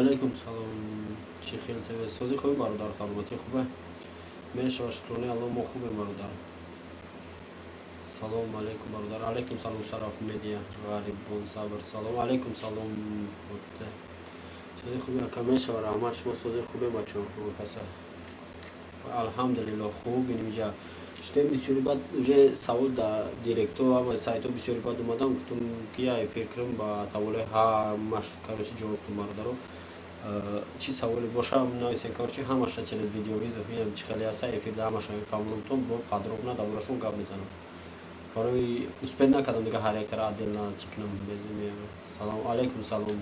Алейкум салом. Чӣ хел ТВ сози хуби, бародар, саломатӣ хубе? Мешава, шукрони Алло, мо хубем, бародар. Салом алейкум, бародар. Алейкум салом, Шараф Медиа, Ғариббон Сабр. Салом алейкум, салом. Сози хуби, ака, мешава, раҳмат, шумо сози хубе, бачо? Каса. Алҳамдулилло, хуб, инҷа шудем бисёри, баъд уже савол да директор ҳама сайтҳо бисёри, баъд омадам, гуфтум ки я эфир кунам, ба саволҳои ҳамаш, короче, ҷавоб кунам. Бародаро, чӣ саволе боша, нависен, короче, ҳамаша через видеовызов, инам чӣ хеле аста эфир да ҳамаша мефаҳмонам, бо подробно дар борашон гап мезанам. Барои успеть накардам дига ҳар яктара отдельно чӣ кунам. Салом алейкум, салом.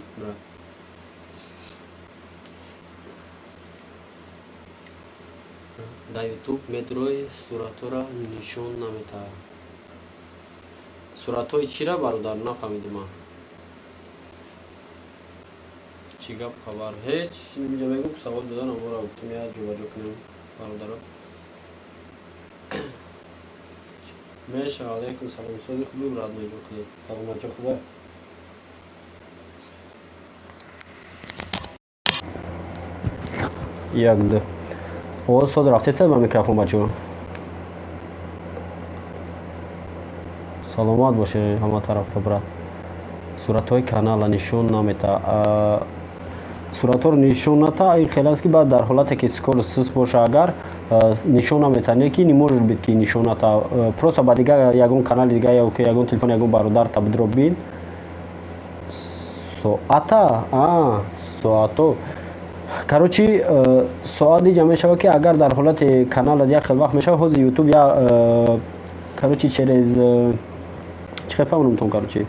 Дар Ютуб медрои, суратҳоро нишон наметаҳад. Суратҳои чира, бародар, нафаҳмидим ман. Чӣ гап, хабар? Ҳеҷ, инҷа мегӯм, савол додан, амора гуфтум, я ҷобаҷо кунем, бародаро. Меша, алейкум салом. Сози хуби, брат, меҷо худат саломатӣ хубе? Як, ду, овоз соз рафтесад ба микрофон, бачаҳо? Саломат бошед ҳама тарафа, брат. Суратҳои канала нишон наметаҳад. Суратҳоро нишон ната, ин хел аст, ки баъд дар ҳолате ки скорость суст боша, агар нишон наметаҳад, не ки не может быть ки нишон ната, просто ба дигар ягон канали дигар ё ки ягон телефони ягон бародар табдиро бин. Соата, соато, короче, соат иҷа мешавад, ки агар дар ҳолати каналат як хел вақт мешавад. Ҳозир Ютуб я, короче, через чӣ хел фаҳмонам, короче,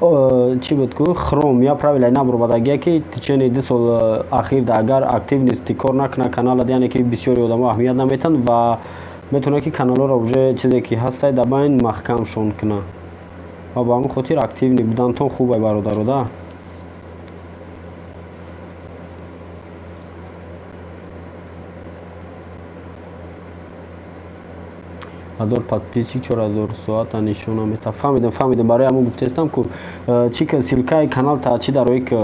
чӣ буд ку, Хром я правила набуровадагия, ки течение 2 сол ахирда агар активности кор накунад каналат, яъне ки бисёри одамо аҳамият наметиҳанд ва метавонад, ки каналҳоро уже чизе ки ҳастай дар байн маҳкамшон кунад. Ва ба ҳамин хотир активный будантон хубай, бародаро, да. Ҳазор подписчик, 4000 соата нишон наметаҳад. Фаҳмидам, фаҳмидам. Барои ҳамон гуфтестам ку, чӣ ки ссылкаи канал та чӣ дарои ки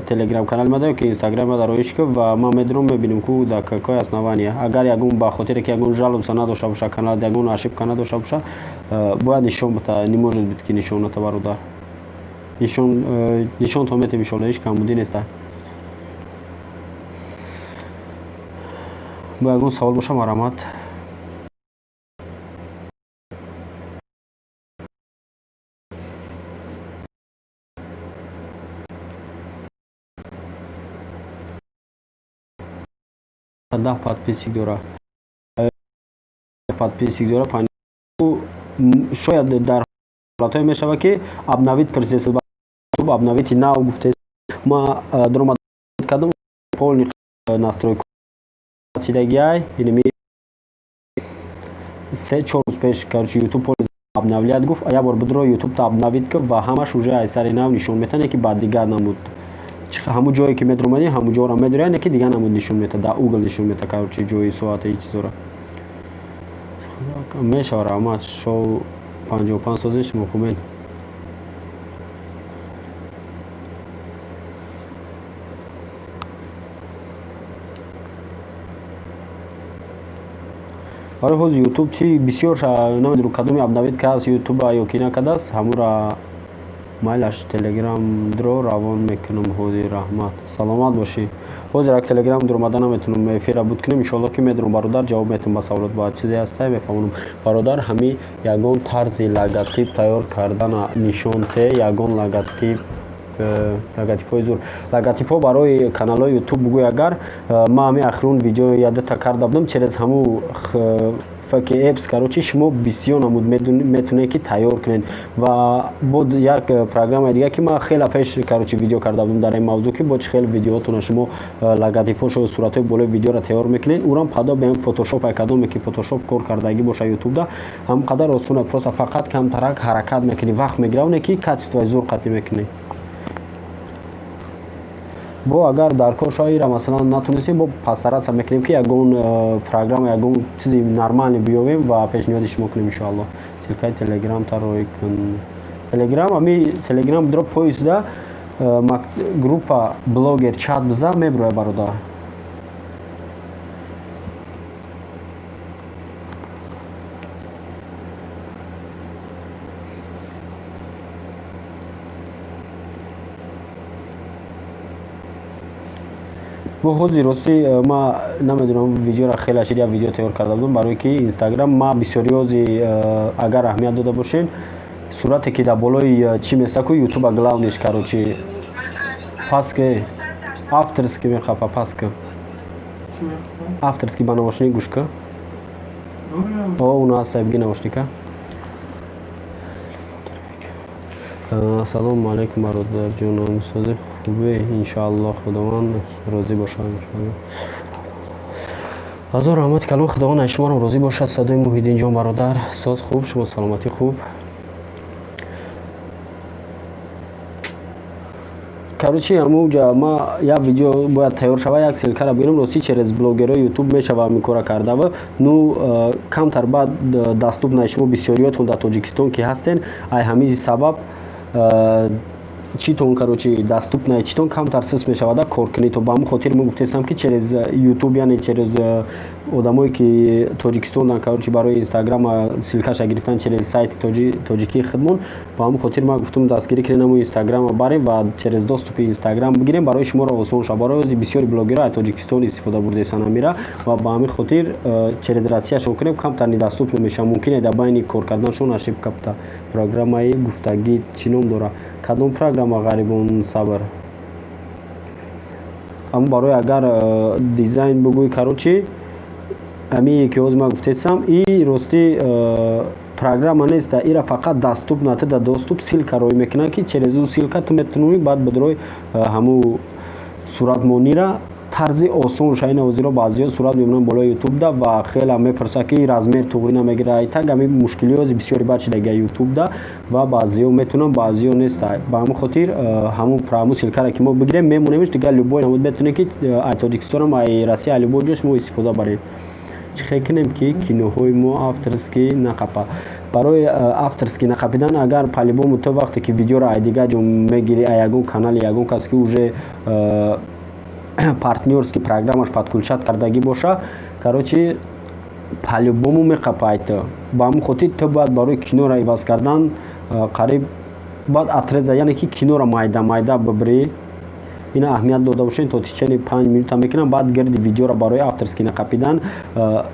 Телеграм канали ма ё ки Инстаграм ма дароиш ки, ва ман медурам, мебинем ку дар какое основание. Агар ягон ба хотире ки ягон жалобса надошта боша канал, ягон ошибка надошта боша, бояд нишон бита. Не может быть, ки нишон ната, бародар. Нишон то метем, иншолло, ҳеҷ камбудӣ неста. Бо ягон савол боша, марҳамат. 10 подписчик дора, подписчик дора. Шояд дар ҳолатҳое мешавад, ки обновить процесс, обновить нав гуфте, ма дуромад кардам, полный настройка шидагиай. Инами 3-4 рӯз пеш, короче, Ютуб полный обновлять гуфт. Як бор будро Ютуб та обновить ки ва ҳамаш уже аз сари нав нишон метавонад, ки баъд дигар намуд. Ҳамун ҷое ки медромадӣ, ҳамун ҷоро медорӣ, яъне ки дигар намуд нишон метавад, дар угол нишон метавад, короче, ҷои соата, ҳеҷ чизора мешава. Раҳмат, шоу 55 созед, шумо хубед? Барои ҳозир Ютуб чи бисёр намедонам, кадоми обновить кардааст Ютуба ё ки накардааст, ҳамура. Майлаш, Телеграм дро равон мекунам ҳозир. Раҳмат, саломат бошӣ. Ҳозир як Телеграм дуромада наметунам, эфира буд кунем, иншоалло, ки медурам, бародар, ҷавоб метавам ба саволот, ба чизе ҳастай, мефаҳмонам. Бародар, ҳами ягон тарзи логотип тайёр кардана нишон те, ягон логотип, логотипҳои зур, логотипҳо барои каналҳои Ютуб бугӯй. Агар ман ҳамин ахирон видео ядата карда будам через ҳамун факи эпс, короче, шумо бисёр намуд метавонед, ки тайёр кунед. Ва бо як программаи дига, ки ман хеле пеш, короче, видео карда будам дар ин мавзӯъ, ки бо чӣ хел видеотона шумо логотипҳошо, суратҳои болои видеоро тайёр мекунед, урам подобие Фотошоп. Ай кадоме ки Фотошоп кор кардагӣ боша Ютубда, ҳам қадар осона, просто фақат камтарак ҳаракат мекунӣ, вақт мегирад, оне ки качествои зур қатъӣ мекунӣ. Бо агар дар кор шоира, масалан, натонистем, бо постараться мекунем, ки ягон программа, ягон чизи нормальный биёвем ва пешниҳоди шумо кунем, иншоалло. Ссылкаи Телеграм тарои кун. Телеграм, ами Телеграм дро поисда. Группа блогер чат биза меброя, бародар. Бо ҳозир ростӣ ма намедонам, видеоро хеле шид, як видео тайёр карда будам, барое ки Инстаграм ма бисёри ҳози, агар аҳамият дода бошед, сурате ки дар болои чӣ месаку Ютуба главный ш, короче, паски авторский мехапа, паска авторский ба наушник гӯш ка. О, у нас сайбги наушника. Ассалому алайкум, бародарҷонам, сози хубе, иншоалло, Худованд розӣ бошад, иншоалло. Ҳазор раҳмати калон, Худованд аз шуморам розӣ бошад. Садои Муҳиддинҷон, бародар, соз хуб, шумо саломатӣ хуб. Короче, ҳамуҷа ма як видео бояд тайёр шава, як ссылка ра бигирам. Ростӣ, через блогерҳои Ютуб мешава ҳамин кора кардава. Ну камтар баъд доступ шумо бисёриётон дар Тоҷикистон ки ҳастен, ай ҳамин сабаб читон, короче, доступный читон камтар сис мешавада коркунӣ. То ба ҳамин хотир мо гуфтестам, ки через Ютуб, яъне через одамое ки Тоҷикистондан, короче, барои Инстаграма ссылка ша гирифтан через сайти тоҷикии худмон. Ба ҳамин хотир ман гуфтам, дастгирӣ кунем, ҳамун Инстаграма барем ва через доступи Инстаграм бигирем, барои шуморо осон шавад. Барои ози бисёри блогерҳо аз Тоҷикистон истифода бурдесан амира ва ба ҳамин хотир через Россияшон кунем, камтар недоступно мешавад, мумкин дар байни кор карданшон ошибка буда. Программаи гуфтагӣ чӣ ном дорад? Кадом программа, ғарибон сабр? Аммо барои агар дизайн бугӯй, короче, ҳамие ки ҳозир ман гуфтесам, и ростӣ программа нест, ира фақат доступ на да доступ ссылка роӣ мекунад, ки через ӯ ссылка ту метавонӣ баъд бидрои ҳамун суратмонира тарзи осон шайна. Ҳозиро баъзиҳо сурат мебинанд болои Ютубда ва хеле мепурсад, ки размер туғрӣ намегирад. Так ҳамин мушкилиҳози бисёри бад шидаги Ютубда ва баъзиҳо метавонанд, баъзиҳо нест. Ба ҳамин хотир ҳамун ссылка ра ки мо бигирем, мемонемш, дигар любой намуд метавонед, ки ай Тоҷикистонам, ай Россия, ай любой ҷо шумо истифода баред. Чӣ хел кунем, ки киноҳои мо авторский нақапа? Барои авторский нақапидан, агар по-любому ту вақте ки видеоро ай дигар ҷо мегирӣ, ай ягон канали ягон кас, ки уже партнёрский программаш подключать кардагӣ боша, короче, по-любому меқапай ту. Ба ҳамин хотир ту бояд барои киноро иваз кардан қариб бояд отреза, яъне ки киноро майда майда бибирӣ. Ина аҳамият дода бошед, то течение 5 минута мекунам. Баъд гирди видеоро барои авторский нақапидан,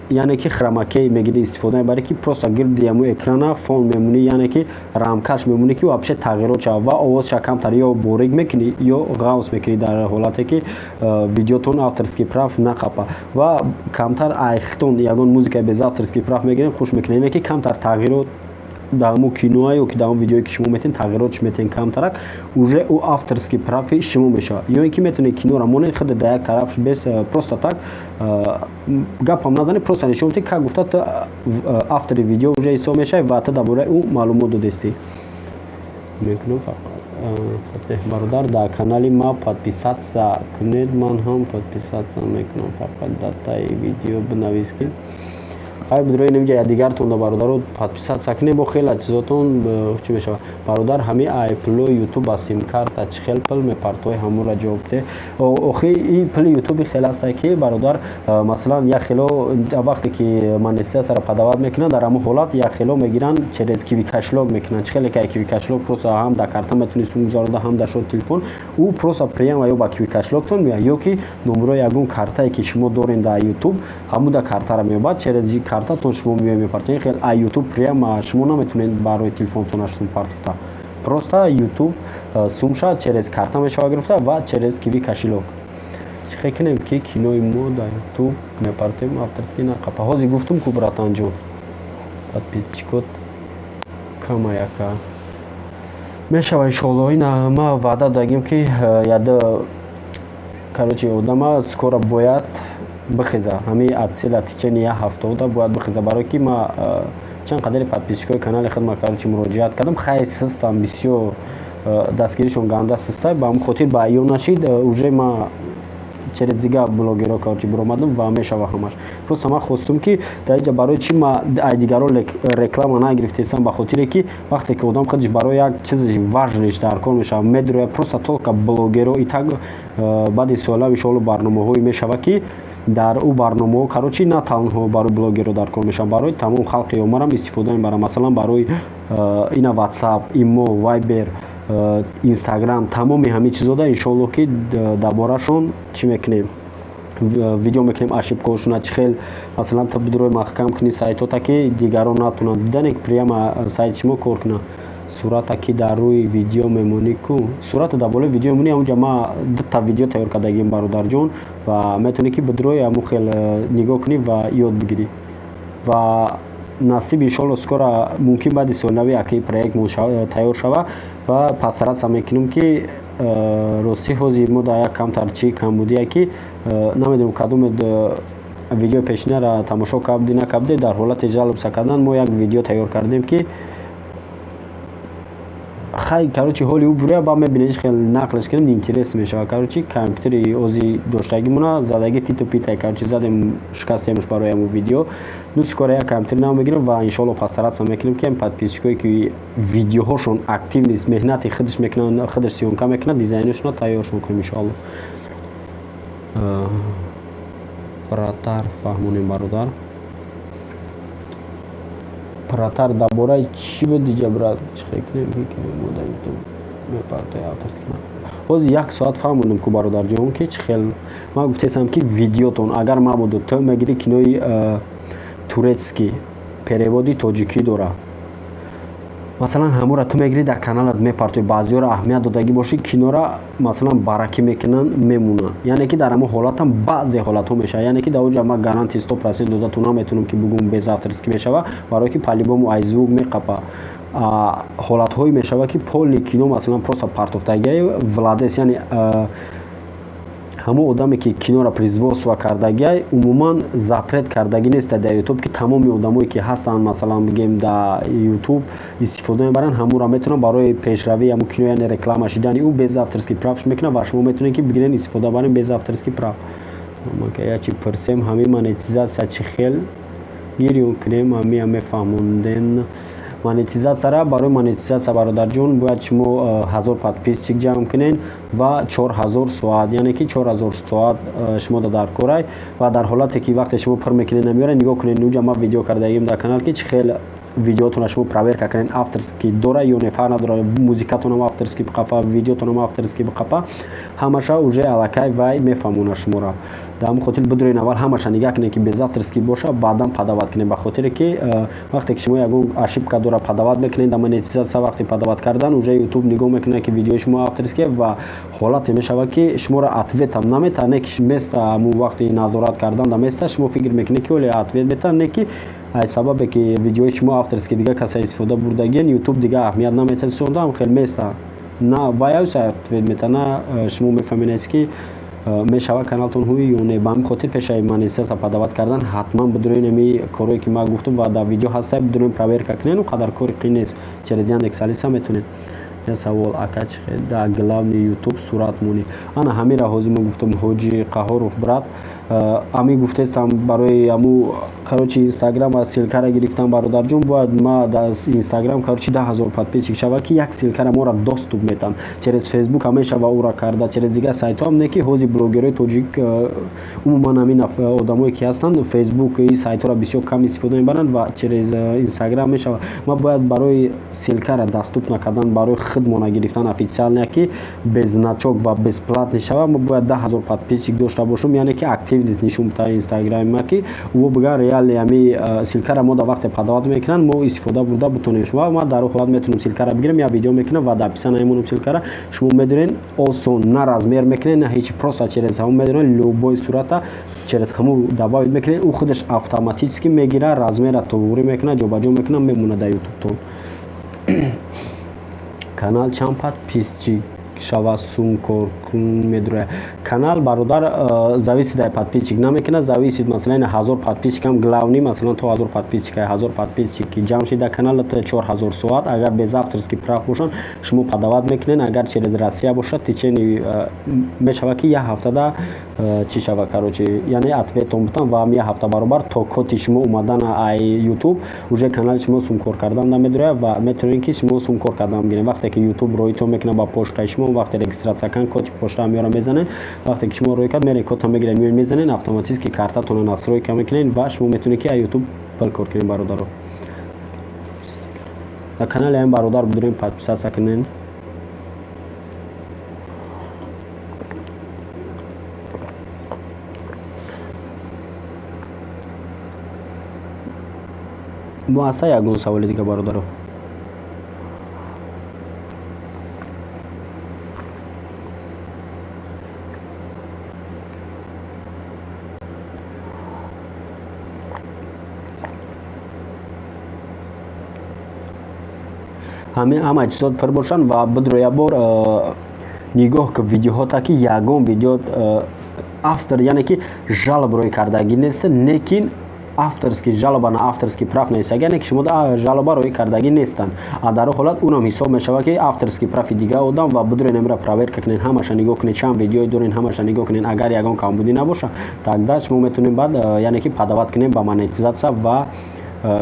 яъне ки хромакей мегирӣ, истифода мебарӣ, ки просто гирди ҳамун экрана фон мемонӣ, яъне ки рамкаш мемонӣ, ки вообще тағйирот шавад ва овозша камтар ё борик мекунӣ, ё ғавз мекунӣ, дар ҳолате ки видеотон авторский прав нақапа. Ва камтар айхтон ягон музикаи без авторский прав мегирем, хуш мекунем, яъне ки камтар тағйирот дар ҳамун киноа ё ки дар ҳамун видеое ки шумо метавонед, тағйиротш метавонед камтарак, уже ӯ авторский прав и шумо мешавад. Ё ин ки метавонед киноро монед, худ дар як тараф без просто так гапам назанед, просто нишон медиҳед, как гуфта, ту автори видео уже ҳисоб мешавӣ ва ту дар бораи ӯ маълумот додестӣ. Мекунам фатеҳ бародар, дар канали ма подписаться кунед, ман ҳам подписаться мекунам, фақат дар таи видео бинавис, ки ай бидрои инҷа якдигартон да, бародаро, подписаться кунед, бо хеле чизотон чӣ мешавад. Бародар, ҳами ай пулои Ютуб ба симкарта чӣ хел пул мепартои, ҳамонро ҷавоб де. Охи, и пули Ютуби хеле ҳастае, ки бародар, масалан, як хело вақте ки монетизатсияро подавать мекунанд, дар ҳамон ҳолат як хело мегиранд, через Киви кошелёк мекунанд. Чӣ хеле ки Киви кошелёк просто ҳам дар карта метавонӣ сум гузаронда, ҳам дар шоти телефон, ӯ просто прямо ё ба Киви кошелёк тон меояд, ё ки номерои ягон картае ки шумо доред дар Ютуб, ҳамун да картаро меёбад, через картатон шумо меояд, мепартоед. Хел а Ютуб прямо шумо наметавонед барои телефонтон сум партофта, просто Ютуб сумша через карта мешавад гирифта ва через Киви кошелёк. Чӣ хел кунем, ки кинои мо дар Ютуб мепартоем, авторский нақапа? Ҳозир гуфтум ку, братанҷон, подписчик от кама яка мешава, иншоалло. Ина ма ваъда додагим, ки яда, короче, одама скоро бояд бихеза, ҳамин атсела течение як ҳафтаода бояд бихеза, барое ки ма чанд қадари подписчик ои канали худма, короче, муроҷиат кардам, хай систам, бисёр дастгиришон ганда систа. Ба ҳамин хотир ба ё нашид, уже ма Через дига блогерҳо, короче, биромадам ва мешава ҳамаш. Просто ман хостум, ки дар инҷа барои чӣ ма ай дигарон реклама нагирифтесам? Ба хотире ки вақте ки одам худаш барои як чизи важный ш дар кор мешавад, медрояд просто только блогерҳо. И так баъди сола, иншоалло, барномаҳое мешавад, ки дар ӯ барномаҳо, короче, на танҳо барои блогерҳо дар кор мешаванд, барои тамом халқи омарам истифода мебарам. Масалан, барои ина Ватсап, Имо, Вайбер, Инстаграм, тамоми ҳамин чизода, иншоалло, ки дар борашон чӣ мекунем, видео мекунем, ошибка ҳошона чӣ хел, масалан, ту бидрои маҳкам кунӣ сайтота, ки дигарон натунанд дидане, прямо сайти шумо кор кунад. Сурата ки дар рӯи видео мемонӣ ку, сурата дар болои видео мемонӣ, ҳамунҷа ма дута видео тайёр кардагим, бародарҷон, ва метавонӣ, ки бидрои ҳамун хел нигоҳ кунӣ ва ёд бигирӣ. Ва насиб, иншоалло, скоро, мумкин баъди соли нави акаи проект тайёр шава ва постараться мекунем, ки ростӣ ҳозир мо дар як камтар чӣ камбудие, ки намедонам, кадоме видеои пешинара тамошо кардӣ, накардӣ. Дар ҳолати жалоба кардан мо як видео тайёр кардем, ки хай, короче, ҳоли ӯ буря ба мебинед, хеле нақлш кунем, интерес мешавад. Короче, компютери ози доштагимона задаги титу питай, короче, задем, шикастемш барои ҳамун видео. Ну, скоро як компютери нав мегирем ва, иншоалло, постараться мекунем, ки подписчик ое ки видеоҳошон актив нест, меҳнати худаш мекунанд, худаш съёмка мекунад, дизайношона тайёршон кунем, иншоалло. Пратар фаҳмонем, бародар, пратар дар бораи чӣ буд диҷа, брат? Чӣ кунем, ки мепартои авторский? Ҳозир як соат фаҳмондем ку, бародарҷон, ки чӣ хел. Ман гуфтесам, ки видеотон агар мабодо ту мегирӣ кинои турецкий, перевод и тоҷикӣ дора, масалан, ҳамура ту мегирӣ, дар каналат мепартоӣ. Баъзеҳоро аҳамият додагӣ бошӣ, кинора, масалан, баракӣ мекунанд, мемонанд. Яъне ки дар ҳамон ҳолатам баъзе ҳолатҳо мешавад, яъне ки дар оҷа ман гарантия 100% дода ту наметавонам, ки бугум без авторский мешава, барое ки по-любому ай звук меқапа. Ҳолатҳое мешавад, ки полный кино, масалан, просто партофтагиаи владелец, яъне ҳамон одаме ки киноро производство кардагиай, умуман запрет кардагӣ нест дар Ютуб, ки тамоми одамое ки ҳастанд, масалан, бигем, дар Ютуб истифода мебаранд, ҳамонро метавонанд барои пешравии ҳамон кино, яъне реклама шидани ӯ, без авторский прав мекунанд ва шумо метавонед, ки бигирен, истифода барен без авторский прав. Ячи пурсем, ҳамин монетизатсия чӣ хел гирён кунем? Ҳамия мефаҳмонден монетизатсияра. Барои монетизатсия, бародарҷон, бояд шумо 1000 подписчик ҷамъ кунед ва 4000 соат, яъне ки 4000 соат шумо дар корай. Ва дар ҳолате ки вақте шумо пур мекунед, намеёред, нигоҳ кунед, нуҷа ман видео кардагим дар канал, ки чӣ хел видеотонро шумо проверка кунед, авторский дора ё не. Фарқ надора, музикатонам авторский биқафа, видеотонам авторский биқафа, ҳамаша уже аллакай вай мефаҳмонад шуморо. Дар ҳамон хотир бидурен, аввал ҳамаша нигаҳ кунед, ки без авторский боша, баъдан подавать кунед, ба хотире ки вақте ки шумо ягон ошибка дора подавать мекунед дар монетизатсия, вақти подавать кардан уже Ютуб нигоҳ мекунад, ки видеои шумо авторский, ва ҳолате мешавад, ки шуморо ответ ам наметаҳад, не ки места ҳамун вақти назорат кардан да места. Шумо фикр мекунед, ки оле ответ метаҳад, не ки аз сабабе ки видеои шумо авторский, дига каса истифода бурдагиен, Ютуб дига аҳамият наметаҳад, сондаам хел места, на вай ответ метаҳад, на шумо мефаҳмед, ки мешавад каналтон ҳуи ё не. Ба ҳамин хотир пешаи монетизатсия подавать кардан ҳатман бидурен ами корое ки ман гуфтам ва дар видео ҳаста, бидурен, проверка кунед. Он қадар кори қин нест, через Яндекс Алиса метавонед. Я савол: ака, чӣ хел дар главный Ютуб сурат монӣ? Ана ҳамира ҳозир мо гуфтам, Ҳоҷи Қаҳоров, брат, ами гуфтестам барои аму, короче, Инстаграм ссылка ра гирифтам. Бародарҷон, бояд ма дар Инстаграм, короче, 10 000 подписчик шавад, ки як ссылка ра мора доступ метам. Через Фейсбук ҳам мешава ӯра карда, через дигар сайтҳоам, не ки ҳозир блогерҳои тоҷик, умуман ҳамин одамое ки ҳастанд, Фейсбук и сайтҳоро бисёр кам истифода мебаранд ва через Инстаграм мешавад. Ма бояд барои ссылка ра доступ накардан, барои худмона гирифтан официально, ки без значок ва бесплатный шавад, ма бояд 10 000 подписчик дошта бошам, яъне ки активность нишон битаҳад Инстаграми ма, ки ӯ бигӯяд, реально ами ссылка ра мо дар вақте подавать мекунанд, мо истифода бурда бутонем. Ва ма дар ҳолат метавонам ссылка ра бигирам, як видео мекунам ва дар описание мемонам ссылка ра. Шумо медонед, осон, на размер мекунед, на ҳеч, просто через ҳамон медонед, любой сурата через ҳамон добавить мекунед, ӯ худаш автоматически мегирад, размер а туғрӣ мекунад, ҷобаҷо мекунад, мемонад дар Ютубтон. Канал чанд подписчик шава, сум кор медурояд? Канал, бародар, зависит ай подписчик намекунад, зависит, масалан, 1000 подписчикам главный, масалан, то 1000 подписчик, 1000 подписчик ки ҷамъ шид дар канал, то 4000 соат, агар без авторский прав бошанд, шумо подавать мекунед. Агар через Россия бошад, течение мешавад, ки як ҳафтада чӣ шава, короче, яъне ответон бутан ва як ҳафта баробар то коти шумо омадан ай YouTube, уже канали шумо сумкор кардан намедурад ва метавонед, ки шумо сумкор кардан бигиред. Вақте ки YouTube роитон мекунад ба почтаи шумо, вақте регистрация кан, коти почта меёра мезанед. Вақте ки шумо рӯй кард, меред, кота мегиред, меоед, мезанед, автоматически картатонро настройка мекунед ва шумо метавонед, ки ютуб пул кор кунед. Бародаро, дар канали ҳамин бародар бидурем, подписаться кунед. Мо ҳаста ягон саволи дига, бародаро? Ҳамин ҳама чизот пур бошанд ва бидро як бор нигоҳ ки видеоҳота, ки ягон видео автор, яъне ки жалоба рӯй кардагӣ нест, не ки авторский жалоба на авторский прав нест, яъне ки шумо жалоба рӯй кардагӣ нестанд. А дар он ҳолат унам ҳисоб мешавад, ки авторский прави дига одам. Ва бидурен, амира проверка кунед, ҳамаша нигоҳ кунед, чанд видеое дорен, ҳамаша нигоҳ кунед. Агар ягон камбудӣ набошад, тогда шумо метавонед баъд, яъне ки подавать кунед ба монетизация ва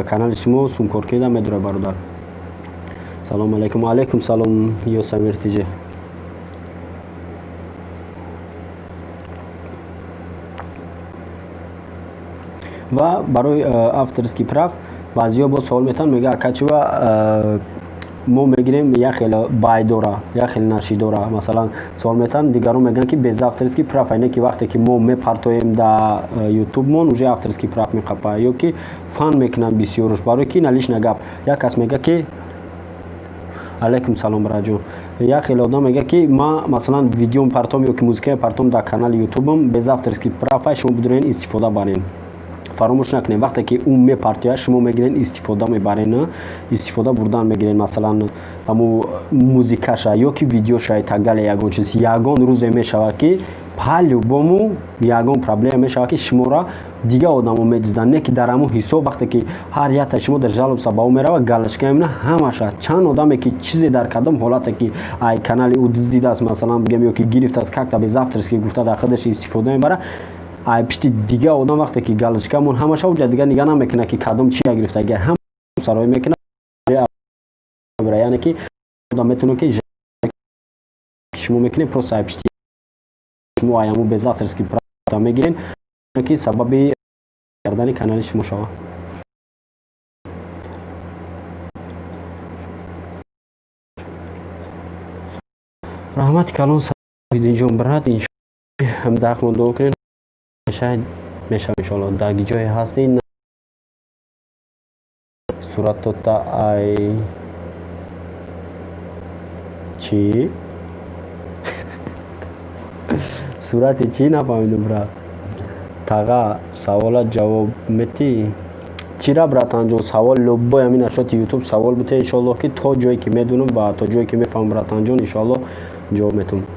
канали шумо сумкоркида медурад. Бародар, салому алайкум. Алайкум салом, ё Самир Тиҷе. Ва барои авторский прав баъзиҳо боз савол метавонанд, мега: «Ака, чива мо мегирем, як хел бай дора, як хел наши дора?» Масалан, савол метавонанд дигарон, мегӯянд, ки без авторский прав, айне ки вақте ки мо мепартоем да ютубмон, уже авторский прав меқапад ё ки фан мекунанд бисёруш. Барои ки налишна гап, як кас мега, ки алайкум салом, браҷон, як хеле одам мега, ки ма, масалан, видеом партом ё ки музикаи партом дар канали ютубам, без авторский права, шумо бидурен, истифода барен. Фаромӯш накунед, вақте ки ӯ мепартояд, шумо мегирен, истифода мебарен, истифода бурдан мегирен, масалан, ҳаму музикаша ё ки видеоша и так далее. Ягон чиз, ягон рӯзе мешавад, ки по-любому ягон проблема мешавад, ки шуморо дигар одамо медизданд, не ки дар ҳамун ҳисоб. Вақте ки ҳар якта шумо дар жалобса ба ӯ меравад, галочка мемонад ҳамаша. Чанд одаме ки чизе дар кадом ҳолате ки ай канали ӯ дуздидааст, масалан, бигем, ё ки гирифтааст, как-то без авторский гуфта, дар худаш истифода мебарад, ай пишти дигар одам вақте ки галочка мон ҳамаша, уҷа дигар нигаҳ намекунад, ки кадом чия гирифтаги, ҳам сароӣ мекунад. Яъне ки одам метавонад, ки шумо мекунед, просто ай пишти шумо ай ҳамун без авторский права мегирен, ки сабаби кардани канали шумо шавад. Раҳмати калон, Саидинҷон, брат. Ҳамдахмо дуо кунед, мешавад, иншоалло. Дар ҷое ҳастед, суратота ай чӣ? Сурати чӣ, нафаҳмидум, брат. Таға, савола ҷавоб метӣ? Чира, братанҷон, савол любой ҳамин нашоти ютуб савол бите, иншоаллоҳ, ки то ҷое ки медонам ва то ҷое ки мефаҳмам, братанҷон, иншоаллоҳ, ҷавоб метавонам.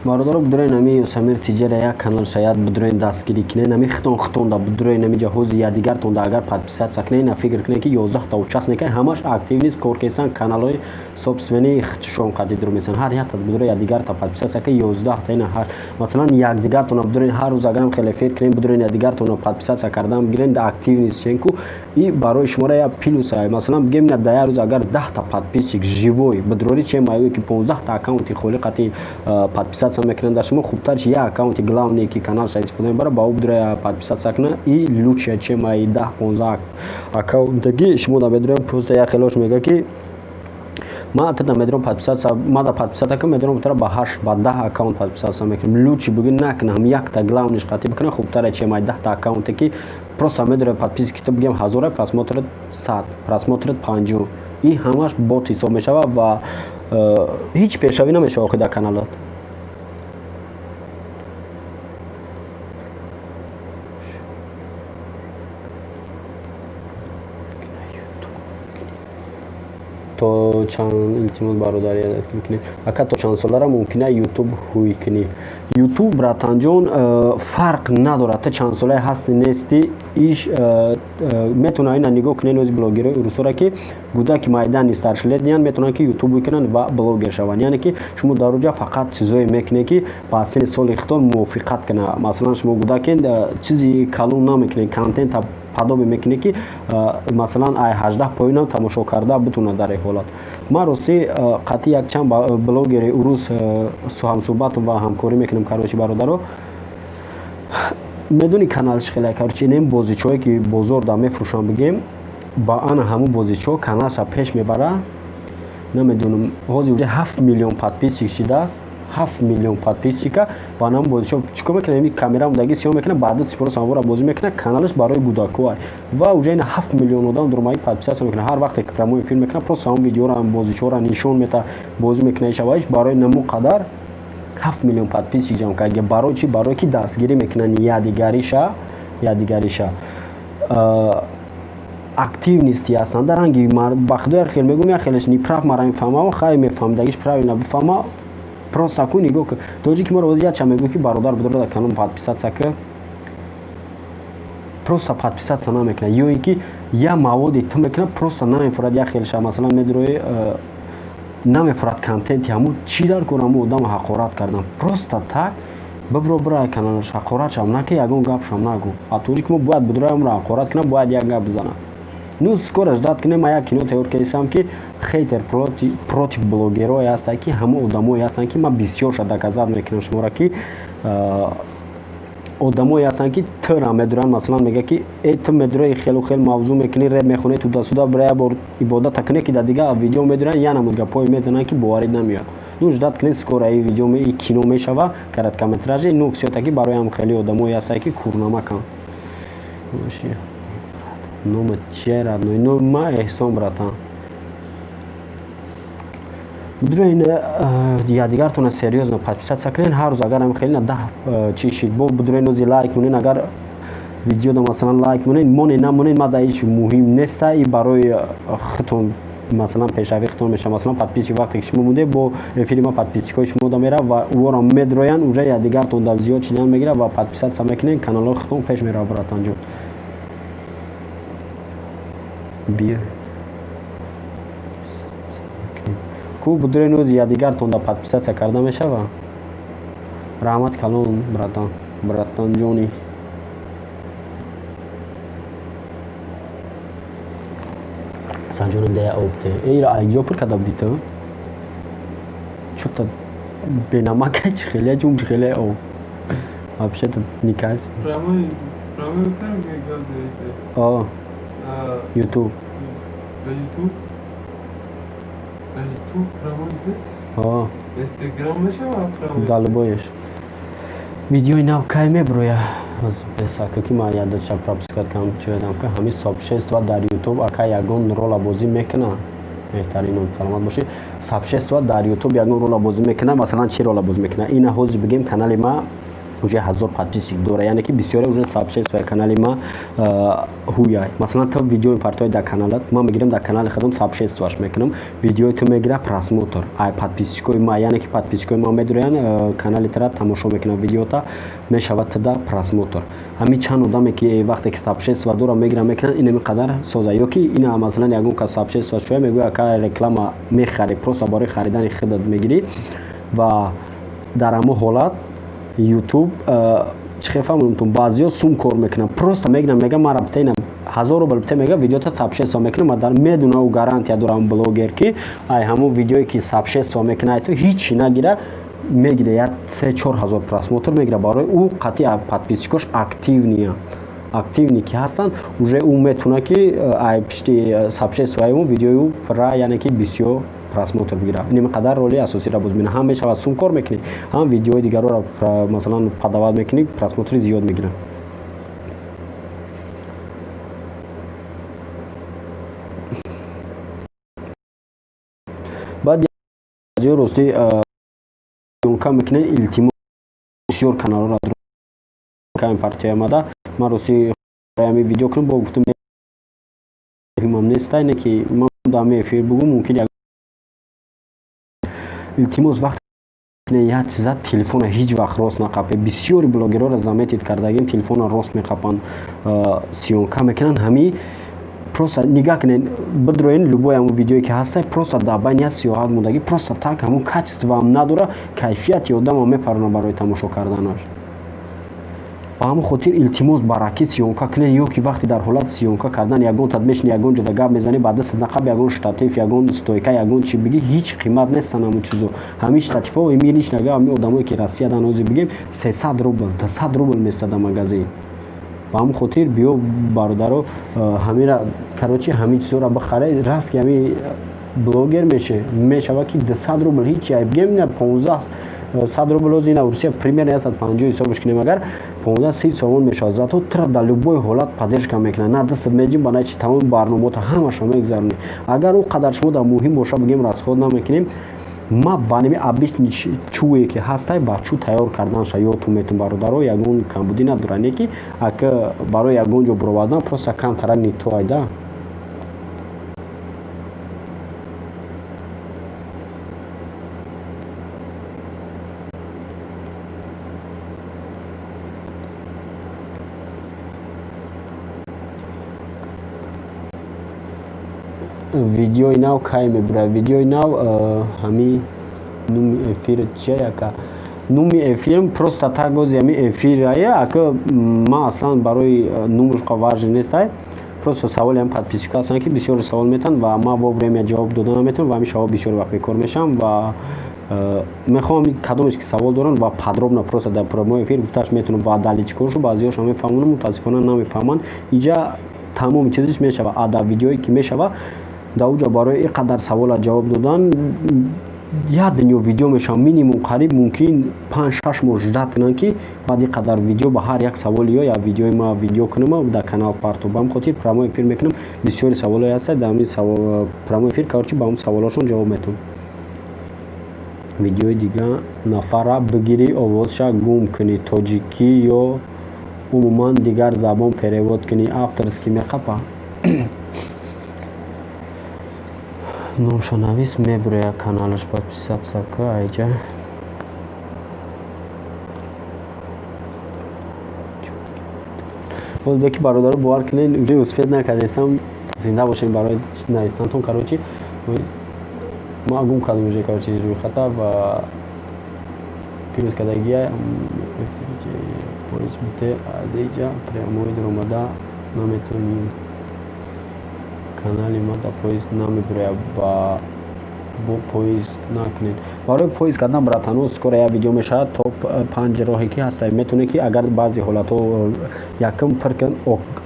Бародаро, бидурен, ами Самир Тиҷера як канал шаяд, бидурен, дастгирӣ кунен. Ами хитон хитонда бидурен, ами ҷаҳози якдигартонда агар подписаться кунен, на фикр кунен, ки 11-та участника ҳамаш актив нист, кор кесан, каналҳои собственный хитшон қадидро месан. Ҳар якта бидуре якдигарта подписаться ки 11-та ина ҳар, масалан, якдигартона бидурен, ҳар рӯз агарам хеле эфир кунен, бидурен, якдигартона подписаться кардан бигирен, да актив нист шен ку и барои шуморо як плюс. Масалан, бигем, на да як рӯз агар 10-та подписчик живой бидурори, чем аю ки 15-та аккаунти холи қати подписаться мекунанд. Дар шумо хубтар чи як аккаунти главный, ки каналша истифода мебара, ба ӯ бидура подписаться куна и лучше, чем ай 10-15 аккаунтаги шумо да медурем. Просто як хелош мега, ки Ман тада медорам подписаться, мада подписаться кун, медорам тара ба 8, ба 10 аккаунт подписаться мекунам. Лучше буги накунам, ҳам якта главный ш қатӣ бикунам, хубтара, чем ай 10-та аккаунте, ки просто медора подписки ту бигем ҳазора, просмотр ат 100, просмотр ат 50. И ҳамаш бот ҳисоб мешавад ва ҳеҷ пешравӣ намешава охи дар каналат. То чанд, илтимос, бародарӣ мекунем, ака, то чанд солара мумкина ютуб ҳуй кунӣ? Ютуб, братанҷон, фарқ надорад, ту чанд солае ҳасти, нести. Иш метавона ина нигоҳ кунед, ози блогерои урусора, ки гудаки майдани старшилетний ян метавонанд, ки ютуб кунанд ва блогер шаванд. Яъне ки шумо дар уҷа фақат чизое мекунед, ки ба синни соли худтон мувофиқат кунад. Масалан, шумо гудакен, чизи калон намекунед, контента подобие мекунед, ки масалан ай 18 поёнам тамошо карда битонад. Дар ин ҳолат ман ростӣ қатъи якчанд блогери урус ҳамсӯҳбатам ва ҳамкорӣ мекунам. Короче, бародаро, медони каналш хеле, короче, инем бозичаҳое, ки бозор да мефурӯшанд, бигем, ба ана ҳамун бозичаҳо каналша пеш мебара. Намедонам, ҳозир уже 7 миллион подписчик шидааст, 7 миллион подписчик а. Ба ҳамун бозичаҳо чӣ кор мекунад? Камера мудаги сиём мекунад, баъда сипору самвора бозӣ мекунад. Каналаш барои кӯдакҳо ва уже ина 7 миллион одам дуромаги подписаться мекунад. Ҳар вақте ки прямой эфир мекунад, просто ҳамун видеоро, бозичаҳоро нишон мета, бозӣ мекунад, ишаваиш. Барои наму қадар 7 миллион подписчик ҷамъ кард. Барои чӣ? Барое ки дастгирӣ мекунанд якдигариша, якдигариша активности ҳастанд. Дар ранги ба худо як хел мегӯм, як хелеш неправ мара мефаҳмам. Хай, мефаҳмидагиш правильно бифаҳма. Просто ку нигоҳ кун, тоҷики моро боз якча мегӯ, ки бародар, бидора дар канал подписаться ка, просто подписаться намекунад ё ин ки я маводи ту мекунад, просто намефурад. Як хелша, масалан, медурои, намефурад контенти ҳамун. Чӣ дар кор ҳамун одама ҳақорат кардан? Просто так бибро, бирай каналаш, ҳақоратшам наки, ягон гапшам нагӯ. А тоҷики мо бояд бидураи ҳамро ҳақорат кунад, бояд як гап бизанад. Ну, скоро ждать кунем, ма як кино тайёр кардисам, ки хейтер против блогерое ҳастанд, ки ҳамон одамое ҳастанд, ки ман бисёрша доказать мекунам шуморо, ки одамое ҳастанд, ки тра медуранд. Масалан, мега, ки э, ту медураи, хелу хел мавзӯъ мекунӣ, реп мехонӣ, туда-сюда, бира як бор ибодата кунӣ, ки дар дигар видео медуранд, я намуд гапҳое мезананд, ки боварӣ намеояд. Ну, ждать кунед, скоро и видео, и кино мешава, короткометражный. Ну, всё-таки барои ҳам хеле одамое ҳастанд, ки курнамаканд. Номат чия, родной? Номи ма Эҳсон, братан. Бидуни якдигартона серьёзно подписаться кунед ҳар рӯз. Агар ам хеле на 10 чи шид, бо бидуни нози лайк монед. Агар видеода, масалан, лайк монед, монед, намонед, ма да ҳеҷ муҳим неста. И барои худтон, масалан, пешравии худтон мешавад. Масалан, подписчик вақте ки шумо монде, бо эфири ма подписчик ҳои шумо да меравад ва ӯро медроянд, уже якдигартон дар зиёд шидан мегирад ва подписаться мекунед, каналҳои худтон пеш меравад, братанҷон. Биё ку, будуре якдигартон да подписаться карда мешава. Раҳмат калон, братан, братанҷони. Санҷонам, дая об те. Эйра айҷо пур карда будӣ ту? Чё-то бенамака, чи хеле ҷум, хеле об. Вообще-то никак. Прямой, прямой эфир делаете? О, YouTube. На YouTube? На YouTube прямой эфир? О. Инстаграм мешава прямой? Да, любоеш. Видеои нав кай меброя? Бесака, ки ман ядача пропускать кардам, чӯедам, ки ҳамин сообщество дар YouTube, ака, ягон рола бозӣ мекунад? Беҳтарин, саломат бошӣ. Сообщество дар YouTube ягон рола бозӣ мекунад? Масалан, чӣ рола бозӣ мекунад? Ина ҳозир бигем, канали ма уже 1000 подписчик дора, яъне ки бисёре уже сообщество канали ма ҳуяй. Масалан, ту видеои партои дар каналат, ман мегирам, дар канали худам сообщество ш мекунам, видеои ту мегира просмотр ай подписчик ои ма, яъне ки подписчик ои ма медураян, канали тара тамошо мекунам, видеота мешавад туда просмотр. Ҳамин чанд одаме, ки вақте ки сообщество дора, мегирам, мекунанд, инами қадар соза. Ё ки ина, масалан, ягон кас сообщество шоя, мегӯяд, ака, реклама мехарӣ, просто барои харидани худат мегирӣ. Ва дар ҳамон ҳолат YouTube чӣ хел фаҳмонам? Баъзеҳо сум кор мекунанд, просто мегирам, мегам, мара битаина 1000 рубл бите, мега, видеота сообщество мекунам. Дар медуна, ӯ гарантия дорам, блогер, ки ай ҳамон видеое ки сообщество мекунад, ай ту ҳичи нагира, мегира як 3-4 ҳазор просмотр мегира. Барои ӯ қатъи подписчик ош активный я, активный ки ҳастанд, уже ӯ метавона, ки ай пишти сообщество и ӯ видеои ӯ пра, яъне ки бисёр. Просмотр бигира. Ин қадар роли асосиро боз мебинад. Ҳам мешавад сум кор мекунӣ, ҳам видеои дигарро масалан подавать мекунӣ, просмотри зиёд мегирад. Баъд ё рости съёмка мекунед, илтимос, бисёр каналҳоро ками партия омада. Ман рости ҳами видео кунам, бо гуфтам, муҳимам неста, ине ки ман дар ҳами эфир бугум, мумкин. Илтимос, вақт як чиза, телефона ҳеҷ вақт рост нақапед. Бисёри блогерҳоро заметить кардагим, телефона рост меқапанд, съёмка мекунанд. Ҳами просто нигаҳ кунед, бидроен любой ҳамун видеое ки ҳаста, просто дар байни як сиёҳат мондагӣ, просто так, ҳамун качествоам надора, кайфияти одамам мепарона барои тамошо карданаш. Ба ҳамон хотир, илтимос, баракӣ съёмка кунед ё ки вақте дар ҳолати съёмка кардан ягон тад мешини, ягон ҷода гап мезанӣ, ба дастат нақаб ягон штатив, ягон стойка, ягон чи бигӣ, ҳеҷ қимат нестанд ҳамун чизо. Ҳамин штативҳо мириш нага, ҳамин одамое ки Россиядан ҳозир бигем, 300 рубл, 200 рубл места дар магазин. Ба ҳамон хотир, биё, бародаро, ҳамира, короче, ҳамин чизоро бихаре, раст ки ҳамин блогер мешава, ки 200 рубл ҳеҷ ай, бигем, ина 15 100 рубл ози ина Русия примерно 150 ҳисобаш кунем, агар 15-30 сомон мешавад. Зато тра дар любой ҳолат поддержка мекунад, на дастат меҷим, на чи, тамоми барномаото ҳамаша мегзаронӣ. Агар ӯ қадар шумо дар муҳим боша, бигем, расход намекунем. Ма ба ними обычный чӯе ки ҳастай, ба чӯ тайёр карданша ёдтон метун, бародаро, ягон камбудӣ надора, не ки ака барои ягон ҷо буровардан просто камтара не то айда. Видеои нав кай мебурад? Видеои нав ҳами нуми эфир чия яка? Нуми эфирм просто так ози ҳами эфирая, ака, ман аслан барои нумушқа важный нестай. Просто саволи ҳам подписчика ҳастанд, ки бисёр савол метаванд ва ман вовремя ҷавоб дода наметавонам ва ҳамин шабо бисёр вақт бекор мешавам ва мехоҳам, кадомеш ки савол доранд ва подробно просто дар прямой эфир гуфташ метавонам ва даличкошу баъзеҳошам мефаҳмонам. Мутаассифона, намефаҳманд. Иҷа тамоми чизиш мешава, а дар видеое ки мешава, дар уҷа барои ин қадар савола ҷавоб додан як дунё видео мешавад. Минимум қариб мумкин 5-6 моҳ ждать кунанд, ки баъд ин қадар видео ба ҳар як саволи ё як видеои ма видео кунам, дар канал партоб. Ба ҳамин хотир прямой эфир мекунам. Бисёри саволое ҳастад дар ҳамин прямой эфир, короче, ба ҳамн саволҳошон ҷавоб метавон. Видеои дига нафара бигирӣ, овозша гум кунӣ, тоҷикӣ ё умуман дигар забон перевод кунӣ, авторский меқапа. Номшо навис, мебурояд каналаш, подписаться ка айҷа. Ки бародаро, бовар кунед, уже успеть накардесам. Зинда бошем барои навистантон. Короче, ма гум кардам уже, короче, рӯйхата ва плюс кардагия. Поиск бите, аз иҷа прямой даромада наметавонем. Канали ма дар поиск намебирояд, ба бо поиск накунед. Барои поиск кардан, братано, скоро як видео мешавад, топ 5 роҳе ки ҳаста, метавонед ки агар баъзе ҳолатҳо. Якум, пир кун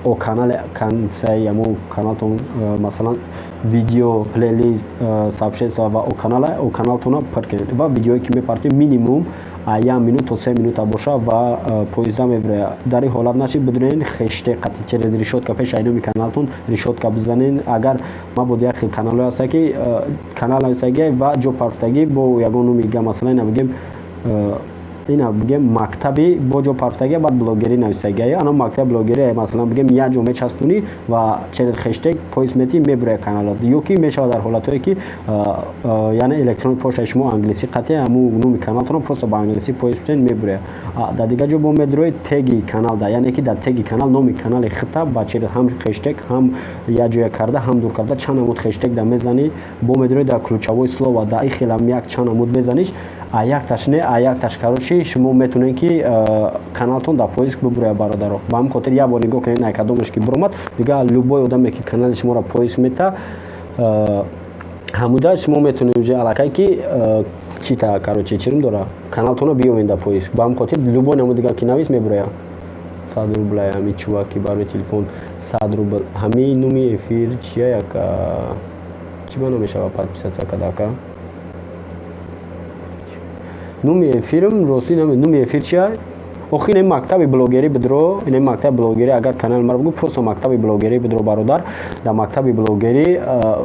о канали консай, амо каналтон, масалан, видео, плейлист, сообщество ва о канала, о каналтона пир кунед ва видеое ки мепартоед, минимум 1 минут то 3 минута боша ва поезда мебирояд. Дар ин ҳолат нашид, бидонед, хештег қати, через решётка, пеш айноми каналтон решётка бизанед. Агар мабодо як хел каналҳое ҳаста, ки канал нависагӣ ва ҷо партофтагӣ бо ягон номи дига, масалан, ина бигем мактаби, бо ҷо партофтагӣ, баъд блогерӣ нависагӣ, ана мактаби блогерӣ, масалан, бигем, як ҷо мечаспонӣ ва через хештег поиск метӣ, мебирояд каналот. Ё ки мешавад дар ҳолатҳое ки, яъне, электронный почтаи шумо англисӣ қатъи, ҳамун номи каналтонро просто ба англисӣ поиск кунед, мебирояд. Дар дигар ҷо бо медироед теги каналда, яъне ки дар теги канал номи канали хита ба через ҳам хештег, ҳам як ҷоя карда, ҳам дур карда, чанд намуд хештег да мезанӣ. Бо медироед дар ключевое слово, дар ин хелам як чанд намуд мезаниш, а якташ не, а якташ. Короче, шумо метавонед, ки каналтон дар поиск бибурояд, бародаро. Ба ҳамин хотир як бор нигоҳ кунед, най кадомеш ки биромад, дига любой одаме ки канали шуморо поиск мета, ҳамуда шумо метавонед уже аллакай ки чита, короче, чирм дора, каналтонро биёвед дар поиск. Ба ҳамин хотир любой намуд дига ки навис, мебурояд. 100 рубла ҳами чуваки барои телефон, 100 рубл. Ҳамин номи эфир чия як Чӣ ба намешава подписаться карда, ака? Номи эфирм ростӣ номи эфир чия? Охи ин мактаби блогерӣ бидро, ин мактаби блогерӣ, агар канали маро бигӯ, просто мактаби блогерӣ бидро, бародар. Дар мактаби блогерӣ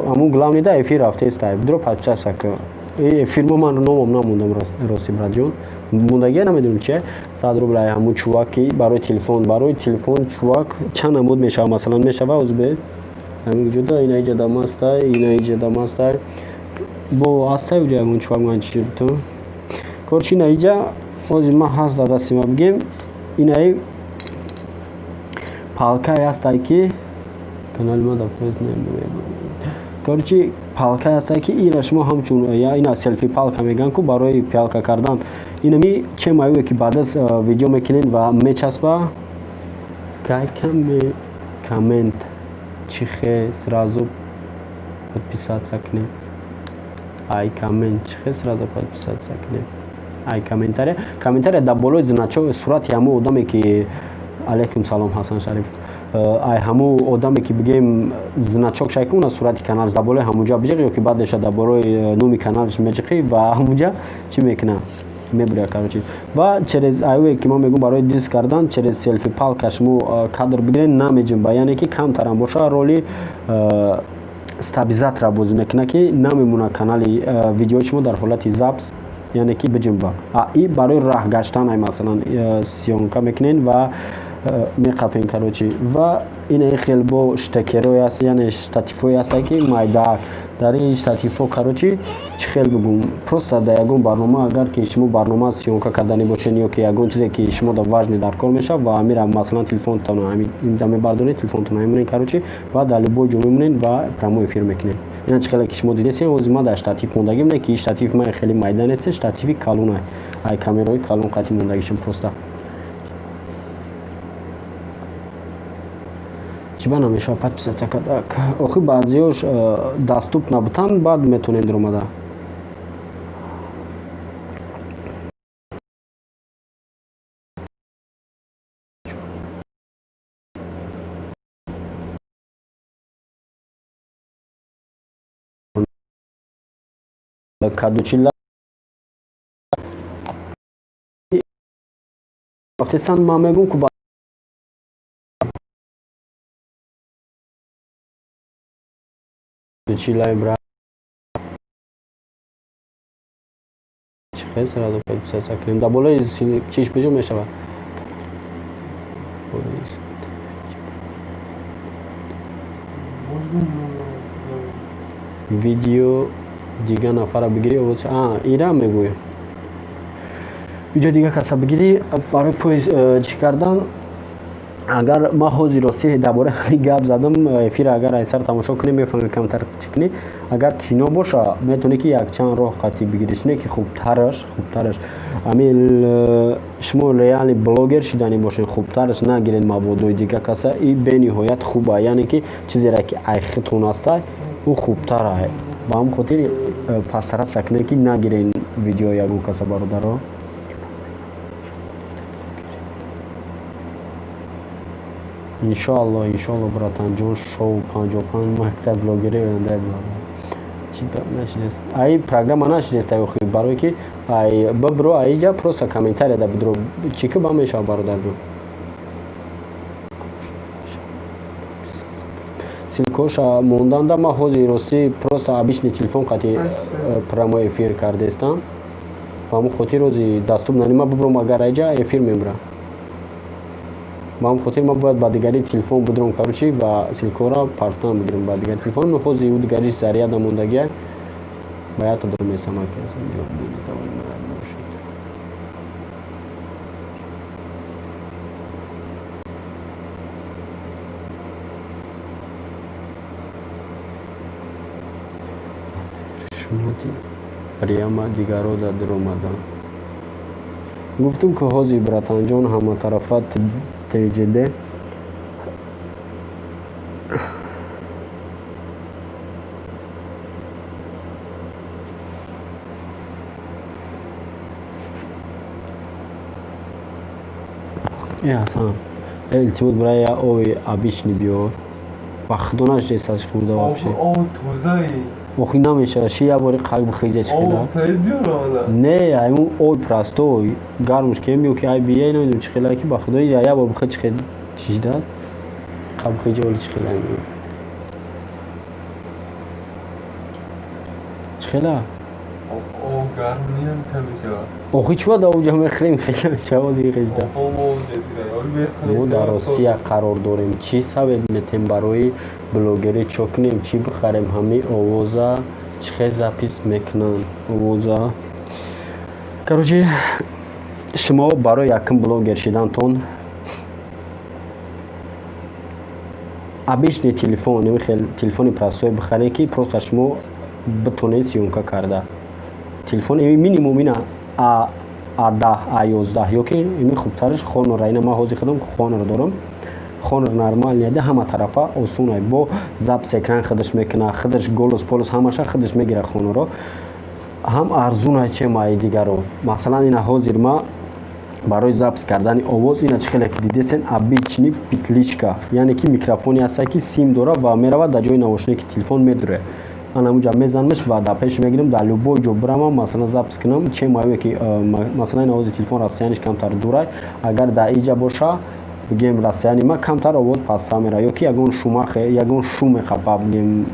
ҳамун главный да эфир рафтеста. Бидро, подписаться ка. Эфирмо ман номам намондам, ростӣ, братҷон. Мондагия намедонам чия. 100 рубл ҳамун чувак ки барои телефон, барои телефон чувак чанд намуд мешава, масалан мешава узбе. Ҳамин ҷода ина иҷа дамастай, ина иҷа дамастай. Бо астай уҷа ягон чувак ман чи ту. Короче, ина иҷа ҳозир ман ҳаст дар дасти ма, бигем, инаи палкае ҳастай ки канали ма дар. Короче, палкае ҳастай ки ира шумо ҳамчун ина селфи палка мегӯянд ку, барои палка кардан. Инами чемаюе ки баъд аз видео мекунед ва мечаспа. Кай каме коммент чӣ хе сразу подписаться кунед? Ай коммент чӣ хе сразу подписаться кунед? Ай комментария, комментария дар болои значок сурати ҳамун одаме ки, алайкум салом, Ҳасан Шариф, ай ҳамун одаме ки бигем значок шай куна сурати каналш, дар болои ҳамунҷа биҷиқ ё ки баъдеша дар болои номи каналш меҷиқӣ ва ҳамунҷа чӣ мекуна, мебуря, короче. Ва через аюе ки ман мегӯм барои диск кардан, через селфи палка шумо кадр бигиред, намеҷунба, яъне ки камтарам боша, роли стабилизатора бозӣ мекунад, ки намемона канали видеои шумо дар ҳолати запись, яъне ки биҷунба. И барои раҳ гаштан ай масалан съёмка мекунед ва меқафен, короче. Ва ина хел бо штекерое аст, яъне штативҳое ҳастанд ки майдаак. Дар ин штативҳо, короче, чӣ хел бигӯм, просто дар ягон барнома, агар ки шумо барнома съёмка карданӣ бошед ё ки ягон чизе ки шумо дар важный дар кор мешавад ва амира масалан телефонтонро ҳамин мебардоред, телефонтонро мемонед, короче, ва дар любой ҷо мемонед ва прямой эфир мекунед. Ина чӣ хеле ки шумо дидесед, ҳозир ман дар штатив мондагим, не ки штатив ман хеле майда нест, штативи калон ай камераҳои калон қатъи мондагишам. Просто чӣ ба намешава подписаться карда? Охи баъзеёш доступ набуданд, баъд метавонед омада. Кадучила рафтесан, ман мегӯм ку чилай бра чӣ хел сразу подписаться кунем? Дар болои чиш биҷо мешавад. Видео дига нафара бигирӣ, ира мегӯем, видео дига каса бигирӣ барои поиск чӣ кардан. Агар ман ҳозир ростӣ дар бораи ҳамин гап задам, эфира агар айсар тамошо кунем, мефаҳмем камтар чӣ кунӣ. Агар кино боша, метавонӣ ки якчанд роҳ қатъӣ бигириш, не ки хубтараш ҳамин шумо реальный блогер шиданӣ бошед, хубтараш нагиред маводои дига каса. И бениҳоят хуба, яъне ки чизере ки айхитон аста, ӯ хубтара. Ба ҳамин хотир постараться кунед ки нагирен видеои ягон каса, бародаро. Иншоалло, иншоалло, братанҷон, шоу 55 мактаб блогери ояндаи чӣ гап нашидест? Ай программа нашидест, ай охи, барое ки ай бибро аиҷа просто комментария да бидро, чӣ ки ба мешава, бародарҷон. Ссылкоша монданда ман ҳозир ростӣ просто обычный телефон қати прямой эфир кардестам, ба ҳамон хотир ҳозир доступ нани. Ман бибром агар аиҷа эфир мебурам, ба ҳамон хотир ман бояд ба дигари телефон бидром, короче, ва ссылкора партан бигирам ба дигари телефон. Ҳозир ӯ дигариш заряда мондагия, ба якта дор месам. Прямо дигаро да дуромадам, гуфтум ки ҳозир, братанҷон, ҳаматарафа тҷд. Э, Ҳасан, илтимос, бира я ови обычный биёр, ба худо нашидест аз хурда вообще. Об тозаи. Охи намешава, ши як бори қак бихеза чихела. Об таи диёра. Не, айму ой простой гармуш кем ё ки ай бия, намедонам чихела, ки ба худои як бор бихе чихел чижда қак бихеҷа, оли чихела чихела. Об гарм ниям мешавад. Охи чӣ ба уҷа мехӯрем, хела мешава ози хеҷда. Мо дар Россия қарор дорем, чӣ совет метем барои блогерӣ, чо кунем, чӣ бихарем? Ҳамин овоза чӣ хел запись мекунанд овоза? Короче, шумо барои якум блогер шидантон обычный телефон, хел телефони простой бихаред, ки просто шумо битонед съёмка карда. Телефон минимум ина А10, А11 ё ки ими хубтараш Хонор. Ина ман ҳозир худам Хонор дорам. Хонор нормальный, ҳама тарафа осонай, бо запись экран худаш мекуна, худаш голос полос ҳамаша худаш мегира. Хоноро ҳам арзунай, чем ай дигаро. Масалан, ина ҳозир ма барои запись кардани овоз, ина чӣ хеле ки дидесен, обычный петличка, яъне ки микрофоне ҳаста, ки сим дора ва меравад дар ҷои наушники телефон медуре. Ман ҳамунҷа мезанамш ва дар пеш мегирам, дар любой ҷо бирамам, масалан, запись кунам, чем ае ки масалан овози телефон расстояниш камтар дурай. Агар дар иҷа боша, бигем, расстояни ма камтар, овоз пасттар мера ё ки ягон шумахе, ягон шум мехапа, бигем,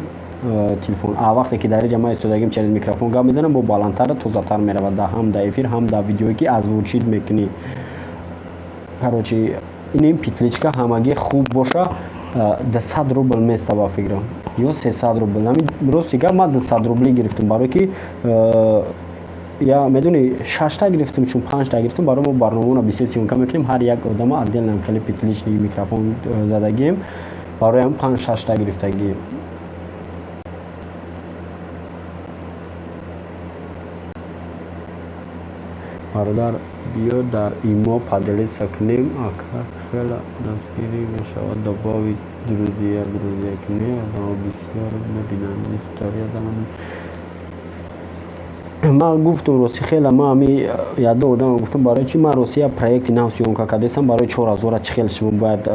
телефон. А вақте ки дар иҷа ма истодагим, через микрофон гап мезанам, бо баландтар, тозатар меравад ҳам дар эфир, ҳам дар видеое ки озвучить мекунӣ. Короче, ин петличка ҳамагӣ хуб боша, 200 рубл места ба фикрам ё 300 рубл. Рости гап, ман 200 рублӣ гирифтам, барое ки я медони, шашта гирифтам, чун панҷта гирифтам, барои мо барномаро бисёр съёмка мекунем, ҳар як одама отдельно хеле петличный микрофон задагием, барои ҳам панҷ шашта гирифтагием. Бародар, биё дар имо поделиться кунем, ака, хеле дастгирӣ мешавад. Добавить друзья, друзья кунем, одамо бисёр мебинанд история. Ман гуфтум, рости, хеле ма ами ядо одам гуфтум, барои чи ман Россия проекти нав съёмка кардесам, барои 4000-а чӣ хел шумо бояд,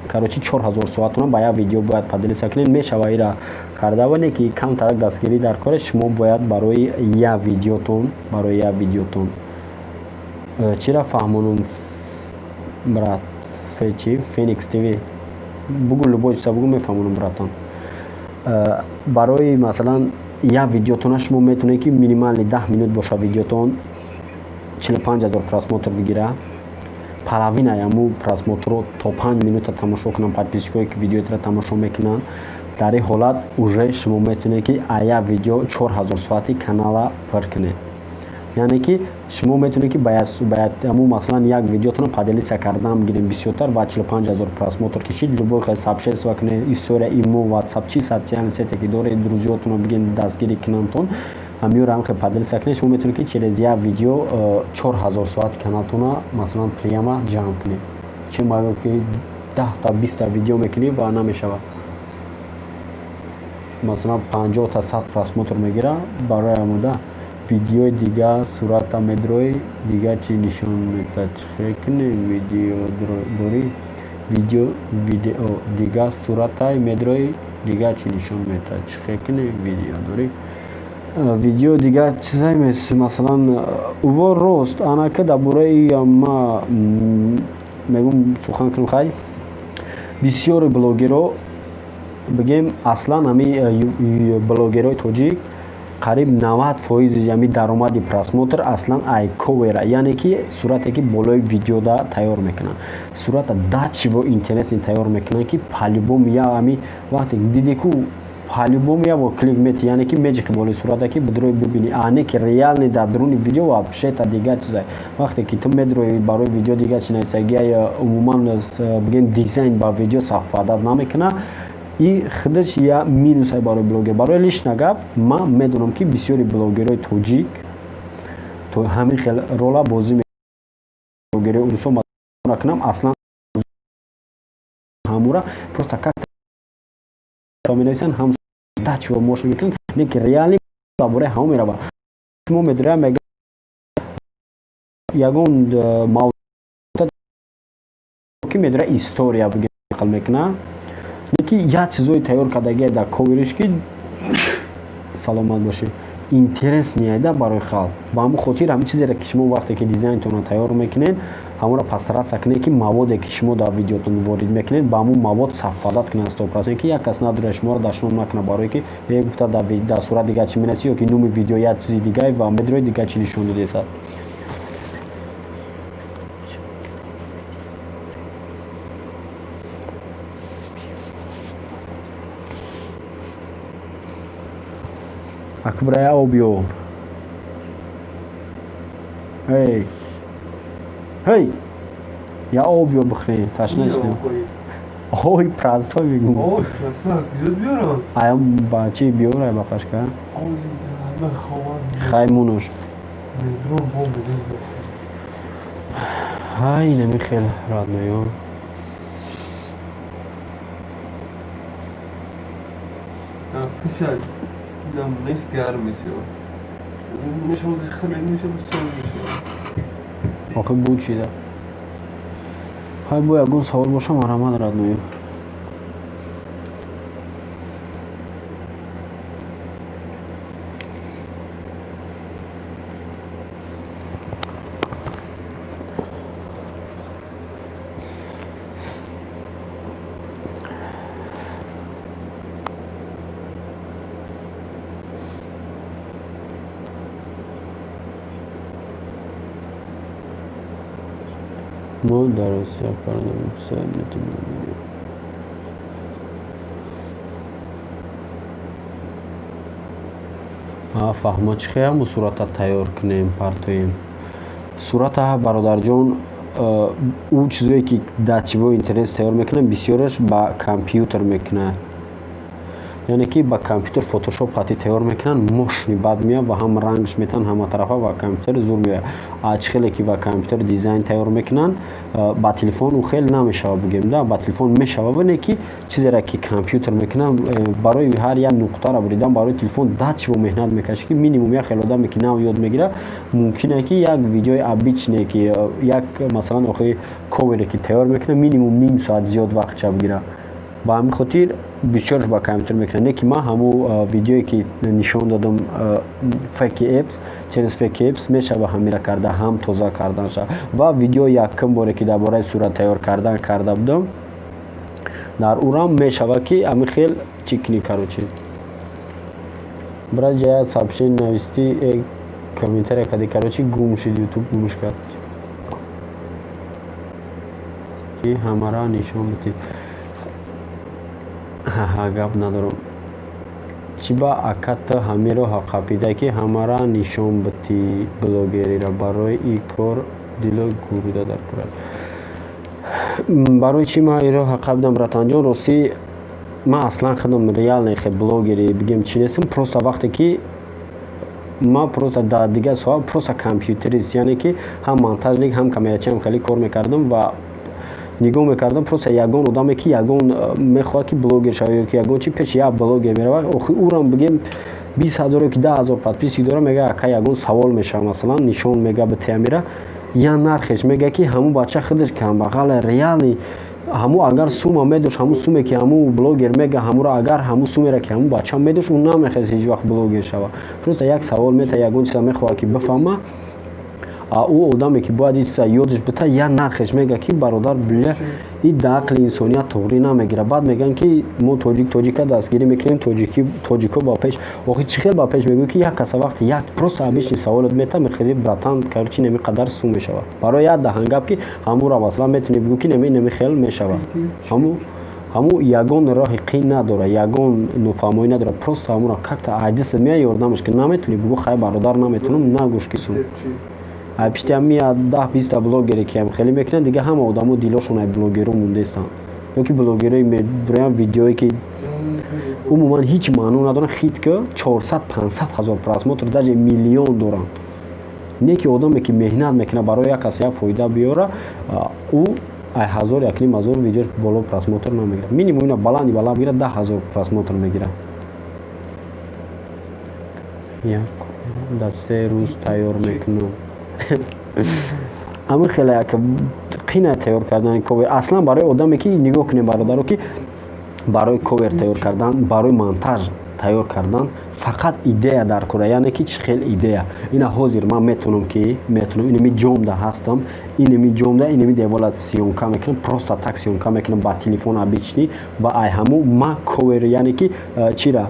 короче, 4000 соатона ба як видео бояд поделиться кунед. Мешава ира карда, вале ки камтарак дастгирӣ дар коре. Шумо бояд барои як видеотон, барои як видеотон чира фаҳмонум, брат, чи Феникс ТВ бугу, любой чиза бугу, мефаҳмонум, братан. Барои масалан як видеотона шумо метавонед, ки минимальный 10 минут боша видеотон, 45 000 просмотр бигира, половинаи ҳамун просмотрро то 5 минута тамошо кунанд подписчикое ки видеотро тамошо мекунанд. Дар ин ҳолат уже шумо метавонед, ки а як видео 4000 соати канала пур кунед. Яъне ки шумо метавонед, ки ҳамун масалан як видеотонро поделиться кардан бигирем бисёртар ва 45 000 просмотр кишид, любой хел сообщество кунед, история, имо, ватсап, чи социальный сете ки доред, друзьётонро бигиред, дастгирӣ кунандтон, ҳамиёро ҳам хел поделиться кунед. Шумо метавонед, ки через як видео 4000 соати каналтонро масалан прямо ҷамъ кунед, чем ки 10-та, 20-та видео мекунӣ ва намешавад, масалан 50-та, 100 просмотр мегира. Барои ҳамуда видеои дигар сурата медрои, дигар чӣ нишон медиҳад, чӣ хел кунем? Видео дорӣ, видео, видео дигар суратай медрои, дигар чӣ нишон медиҳад, чӣ хел кунем? Видео дорӣ, видео дигар чизае масалан уво рост анака дар бораи ма мегум сухан кунем. Хай, бисёри блогерро бигем, аслан ҳами блогерҳои тоҷик қариб 90 фоизи ҳами даромади просмотр аслан ай ковера, яъне ки сурате ки болои видеода тайёр мекунанд. Сурата да чиво интересный тайёр мекунанд, ки по-любому я ҳами вақте диди ку, по-любому я бо клик мети, яъне ки меҷиқи болои сурата, ки бидрои бибини, а не ки реальный дар дуруни видео вообще-то дигар чиза. Вақте ки ту медрои барои видео дигар чи нависагия, умуман бигем, дизайн ба видео совпадать намекунад, и худаш я минусай барои блогер. Барои лично гап, ман медонам, ки бисёри блогерҳои тоҷик ҳамин хел рола бозӣ, блогерҳои урусо кунам, аслан ҳамура просто как менависанд, ҳам дачиво моша мекунанд, не ки реально дар бораи ҳамо мерава. Шумо медорам мега ягон мавзӯъ ки медора, история бигем, мекунад, ки як чизое тайёр кардагия дар ковериш, ки Саломат бошед. Интерес ниайда барои халқ. Ба ҳамон хотир ҳамин чизеро, ки шумо вақте ки дизайнтонро тайёр мекунед, ҳамонро постараться кунед, ки маводе, ки шумо дар видеотон ворид мекунед, ба ҳамон мавод совпадать кунад 100%, ки як кас надора шуморо дашном накунад, барое ки гуфта дар сурат дигар чӣ менависӣ ё ки номи видео як чизи дигае ва медрои дигар чӣ нишон додесад. Акбрая об биёр. Эй, ҳей, я об биёр, бихӯрем, ташна шудем. Ой, простой мегӯм. Ой, простой, куҷо биёрам? Аям бачи биёр, ай бақашка. Хай, мунуш. Ҳай, инами хел, родной. Пишад. Намеш гарм мешавад. Мешавад, хеле мешавад, сол мешавад. Охи буд чида. Хай, бо ягон савол боша, марҳамат, родной. Мо дар Русия кардам, метавонем. Фаҳмо, чӣ хелмо сурата тайёр кунем, партоем? Сурата, бародарҷон, ӯ чизое, ки дар чиво интерес тайёр мекунад, бисёраш ба компютер мекунад, яъне ки ба компютер фотошоп хати тайёр мекунанд, мощный бад меяд ва ҳам рангш метаванд ҳама тарафа, ба компютер зур меояд. А чӣ хеле ки ба компютер дизайн тайёр мекунанд, ба телефон ӯ хел намешавад, бигем да, ба телефон мешавад, вале ки чизеро ки компютер мекунанд, барои ҳар як нуқтаро буридан барои телефон да чиво меҳнат мекашӣ, ки минимум як хел одаме, ки нав ёд мегирад, мумкине ки як видеои обычный, ки як, масалан, охири ковере ки тайёр мекунад, минимум ним соат зиёд вақтша бигирад. Ба ҳамин хотир бисёрш ба компютер мекунад. Не ки ман ҳамун видеое, ки нишон додам, Fake Apps, через Fake Apps мешава ҳамира карда, ҳам тоза кардан шава. Ва видео якум боре, ки дар бораи сурат тайёр кардан карда будам, дар урам мешава, ки ҳамин хел чӣ кунӣ. Короче, брат, ҷая сообщение навистӣ, комментария кардӣ, короче, гум шуд, ютуб гумш кард, ки ҳамара нишон бидид. Ҳаҳа, гап надорам. Чӣ ба ака ту ҳамиро қапида, ки ҳамара нишон бидӣ блогерира? Барои ин кор дило гурда дар курад. Барои чӣ ман иро қапидам, братанҷон? Ростӣ, ман аслан худам реально хе блогери, бигем, чӣ нестам. Просто вақте ки ман просто дар дигар соҳа, просто компютерист, яъне ки ҳам монтажник, ҳам камерачи, ҳам хеле кор мекардам ва нигоҳ мекардам, просто ягон одаме, ки ягон мехоҳад, ки блогер шавад ё ки ягон чи, пеши як блогер меравад, охи ӯрам, бигем, 20 000 ё ки 10 000 подписчик дорад, мега, ака, ягон савол мешавад, масалан, нишон мега ба теамира, я нархеш мега, ки ҳамун бача худаш камбағала, реально ҳамун агар сума медошт, ҳамун суме, ки ҳамун блогер мега, ҳамуро агар ҳамун сумеро, ки ҳамун бача медошт, ӯ намехост ҳеҷ вақт блогер шавад. Просто як савол мета, ягон чиза мехоҳад, ки бифаҳма, а ӯ одаме, ки бояд ин чиза ёдаш бита, я нархеш мега, ки бародар, бля, и да ақли инсоният тоғрӣ намегирад. Баъд мегӯянд, ки мо тоҷик тоҷика дастгирӣ мекунем, тоҷико ба пеш. Охи чӣ хел ба пеш мегӯӣ, ки як каса вақте як просто обычный саволот мета, мехези, братан, короче, неми қадар сум мешавад барои як даҳангап, ки ҳамура, масалан, метавонӣ бигӯ, ки неми хел мешавад. Ҳамун ягон роҳи қин надорад, ягон нофаҳмоӣ надорад, просто ҳамура как-то айдиса мея, ёрдамаш ки наметавонӣ, бигӯ, хай, бародар, наметавонам, нагӯш, ки сум. Ай пишти ҳами даҳ биста блогере, ки ҳам хеле мекунанд, дига ҳама одамо дилошон ай блогеро мондестанд ё ки блогерои мебироянд, видеое, ки умуман ҳеҷ маъно надоранд, хит ки 400 500 ҳазор просмотр, даже миллион доранд. Не ки одаме, ки меҳнат мекунад барои як кас як фоида биёра, ӯ ай ҳазор, 1,5 ҳазор видеош боло просмотр намегирад. Минимум ина баланди баланд бигирад, 10 000 просмотр мегирад. Як дар 3 рӯз тайёр мекунам. Ҳамин хеле як қина тайёр кардани ковер. Аслан барои одаме, ки нигоҳ кунем, бародаро, ки барои ковер тайёр кардан, барои монтаж тайёр кардан Фақат идея дар кора, яъне ки чӣ хел идея. Ина ҳозир ман метавонам ки метавонам инами ҷомда ҳастам, инами ҷомда инами девола съёмка мекунам, просто так съёмка мекунам ба телефон обычный ва ай ҳаму ма ковер, яъне ки чира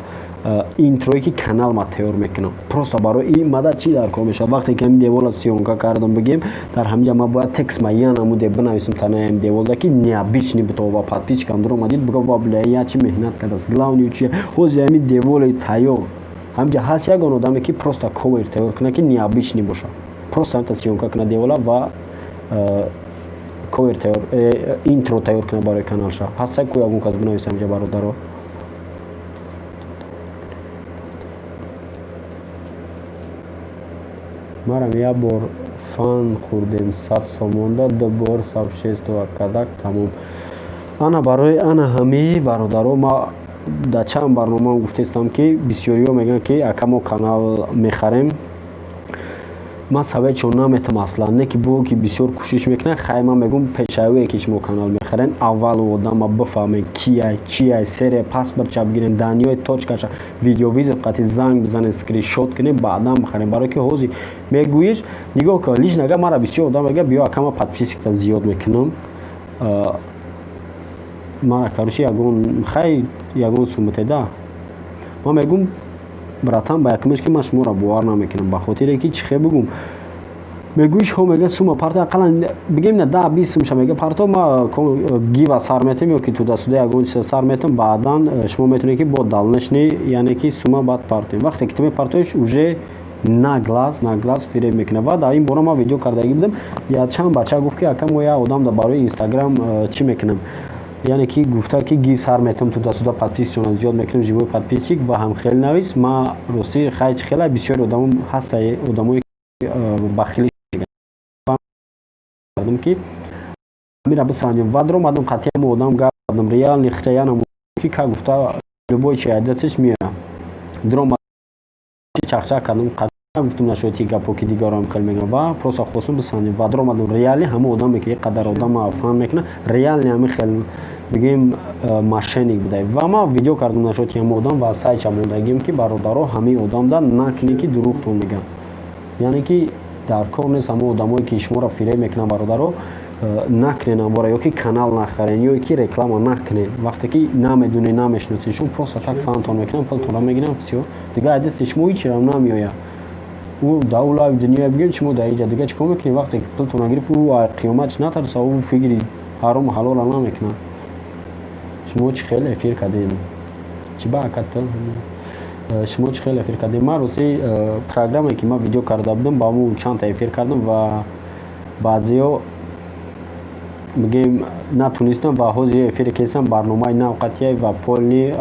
интрое ки канал ма тайёр мекунам. Просто барои ин мада чӣ дар кор мешавад? Вақте ки ҳамин девола съёмка кардам, бигем, дар ҳаминҷа ман бояд текст маян намуде бинависам танаи ҳамин деволда, ки необычный бито ва подписчикам дуромадид, бига: «Ва бля, я чӣ меҳнат кардааст». Главное чи? Ҳозир ҳамин деволи тайёр, ҳаминҷа ҳаст ягон одаме, ки просто ковер тайёр кунад, ки необычный бошад? Просто ҳаминта съёмка кунад девола ва ковер тайёр, интро тайёр кунад барои каналша. Ҳаст ку ягон кас? Бинависам ҳаминҷа, бародаро. Марам як бор фан хӯрдем 100 сомонда, ду бор сообщество кадак, тамом. Ана барои ана ҳамаи бародаро ма дар чанд барномаам гуфтаистам, ки бисёриҳо мегӯянд, ки ака, мо канал мехарем. Ман советшон наметам аслан, не ки бо ки бисёр кӯшиш мекунанд. Хай, ман мегӯм, пешавие ки шумо канал мехарен, аввал одама бифаҳмед, кияй, чияй, серия паспортша бигирен, данныеи точкаша, видеовызов қати занг бизанед, скриншот кунед, баъдан бихарем. Барое ки ҳозир мегӯиш, нигоҳ кун, лично ага мара бисёр одам мега: «Биё, ака, ман подписчикта зиёд мекунам, мара, короче, ягон хай, ягон суматеда». Ман мегӯм: «Братан, ба якумеш ки ман шуморо бовар намекунам». Ба хотире ки чӣ хел бигӯм, мегӯиш ҳо, мега, сума парто, ақаллан бигем, на 10-20 сумша, мега, парто, ма гива сар метем ё ки туда-сюда ягон чиза сар метем, баъдан шумо метавонед, ки бо дальнейший, яъне ки сума баъд партоем. Вақте ки ту мепартоиш, уже на глаз фиреб мекунад. Ва дар ин бора ман видео кардагӣ будам. Я чанд бача гуфт, ки ака, мо як одам барои Инстаграм чӣ мекунам, яъне ки гуфта, ки гив сар метам, туда-сюда, подписчикона зиёд мекунем, живой подписчик ва ҳам хел навис. Ма ростӣ, хай, чӣ хела бисёри одамо ҳаста, одамое бахилӣ кардам, ки амира бисанҷем. Ва даромадам, қатъи ҳама одам гап задам, реальный хитаянам, ки ка гуфта, любой чи айдатиш меоям. Даромад, чахчах кардам, гуфтам, нашояд ки гапо ки дигарам хел мегӯям, ва просто хостум бисанҷем. Ва даромадам, реально ҳама одаме, ки қадар одама фаҳм мекунад, реально ҳами хел, бигӯем, мошенник будай. Ва ман видео кардам нашояд ҳама одам ва сайтша мондагим, ки бародаро, ҳамаи одамда накунед, ки дурӯғтон мегӯям, яъне ки дар кор нест. Ҳама одамое ки шуморо фиреб мекунанд, бародаро, накунед амвора, ё ки канал нахарен, ё ки реклама накунед, вақте ки намедонед, намешиносед. Шумо просто так фаҳмтон мекунанд, пултонро мегиранд, всё, дигар аз дасти шумо ҳичирам намеояд. Ӯ дар ӯ лайви дунёя, бигӯем, шумо дар инҷа дигар чӣ кор мекунед? Вақте ки пултонро гирифт, ӯ қиёматш натарса, ӯ фикри ҳарому ҳалолро намекунад. Шумо чӣ хел эфир кардем? Чӣ ба аката, шумо чӣ хел эфир кардем? Ман рости программе ки ман видео карда будам, ба ҳамун чандта эфир кардам ва баъзеҳо, бигем, натунистам. Ва ҳозир эфире кесам, барномаи нав қатъия ва полный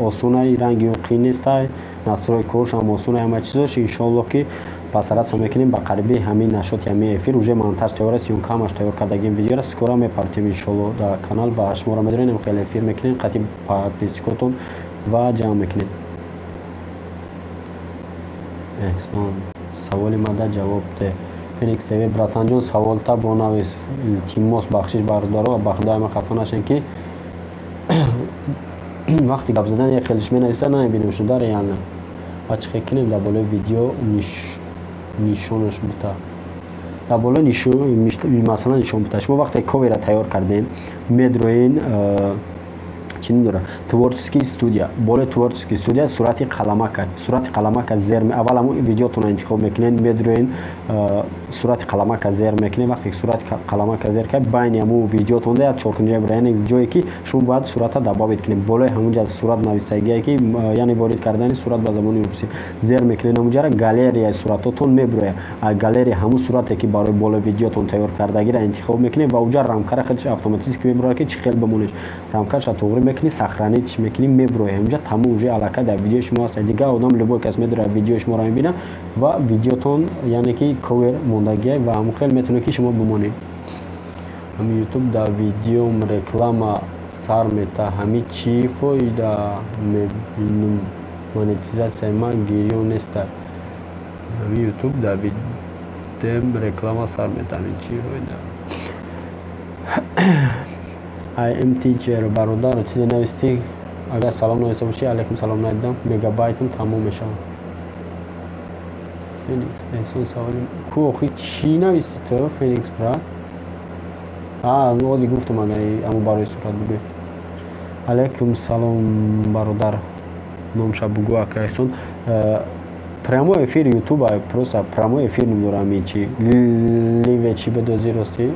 осунай, ранги қин нестай, настройкаҳошам осунай, ҳама чизош. Иншоаллоҳ, ки постараться мекунем, ба қариби ҳамин нашоти ҳамин эфир уже монтаж тайёр аст, съёмка ҳамаш тайёр кардагим, видеора скоро мепартем, иншоаллоҳ, дар канал. Ва шуморо медонем, хеле эфир мекунем қатъи подписчикотон ва ҷамъ мекунем. Эҳсон, саволи мада ҷавоб де. Феникс ТВ, братанҷон, саволта бонавис, илтимос. Бахшиш, бародаро, ва ба худои ман хафа нашед, ки вақти гап задан як хелиш менависа, намебинем шуда реально. Ва чӣ хел кунем, дар болои видео нишонаш бита, дар болои масалан нишон бита? Шумо вақте ковера тайёр кардем, медроен, чӣ дора, творческий студия, болои творческий студия сурати қаламака, сурати қаламака зер. Аввал ҳамун видеотонро интихоб мекунед, медроен, сурати қаламака зер мекунед. Вақте ки сурати қаламака зер кард, байни ҳамун видеотонда як чоркунҷа бира, яъне ҷое ки шумо бояд сурата добавить кунед. Болои ҳамунҷа сурат нависагие, ки яъне ворид кардани сурат ба забони русӣ, зер мекунед ҳамунҷара, галереяи суратотон мебирояд. Галерея ҳамун сурате, ки барои болои видеотон тайёр кардагиро интихоб мекунед ва уҷа рамкара хелиш автоматически мебирояд, ки чӣ хел бимонеш. Рамкаша туғри мекунӣ, сохранить мекунӣ, мебирояд ҳамунҷа, тамом, уже аллакай дар видеои шумо ҳаст. Дигар одам, любой кас медорад, видеои шуморо мебинад ва видеотон, яъне ки ковер мондагия, ва ҳамун хел метавонед, ки шумо бимонед. Ҳами Ютуб дар видеом реклама сар мета, ҳами чӣ фоида мебинум? Монетизатсияи ман гирён неста. Ҳами Ютуб дар видеом реклама сар мета, ҳами чӣ фоида? Im teacher, бародар, чизе навистӣ? Агар салом нависта бошӣ, алайкум салом, надидам. Мегабайтам тамом мешавад. Феникс Эҳсон, саволи ку? Охи, чӣ нависти ту, Феникс брат? Оди гуфтам, агар амо барои сурат бигӯй. Алайкум салом, бародар, номша бугӯ, ака Эҳсон. Прямой эфир Ютуба, просто прямой эфир ном дорам. Чи live чӣ бедози, ростӣ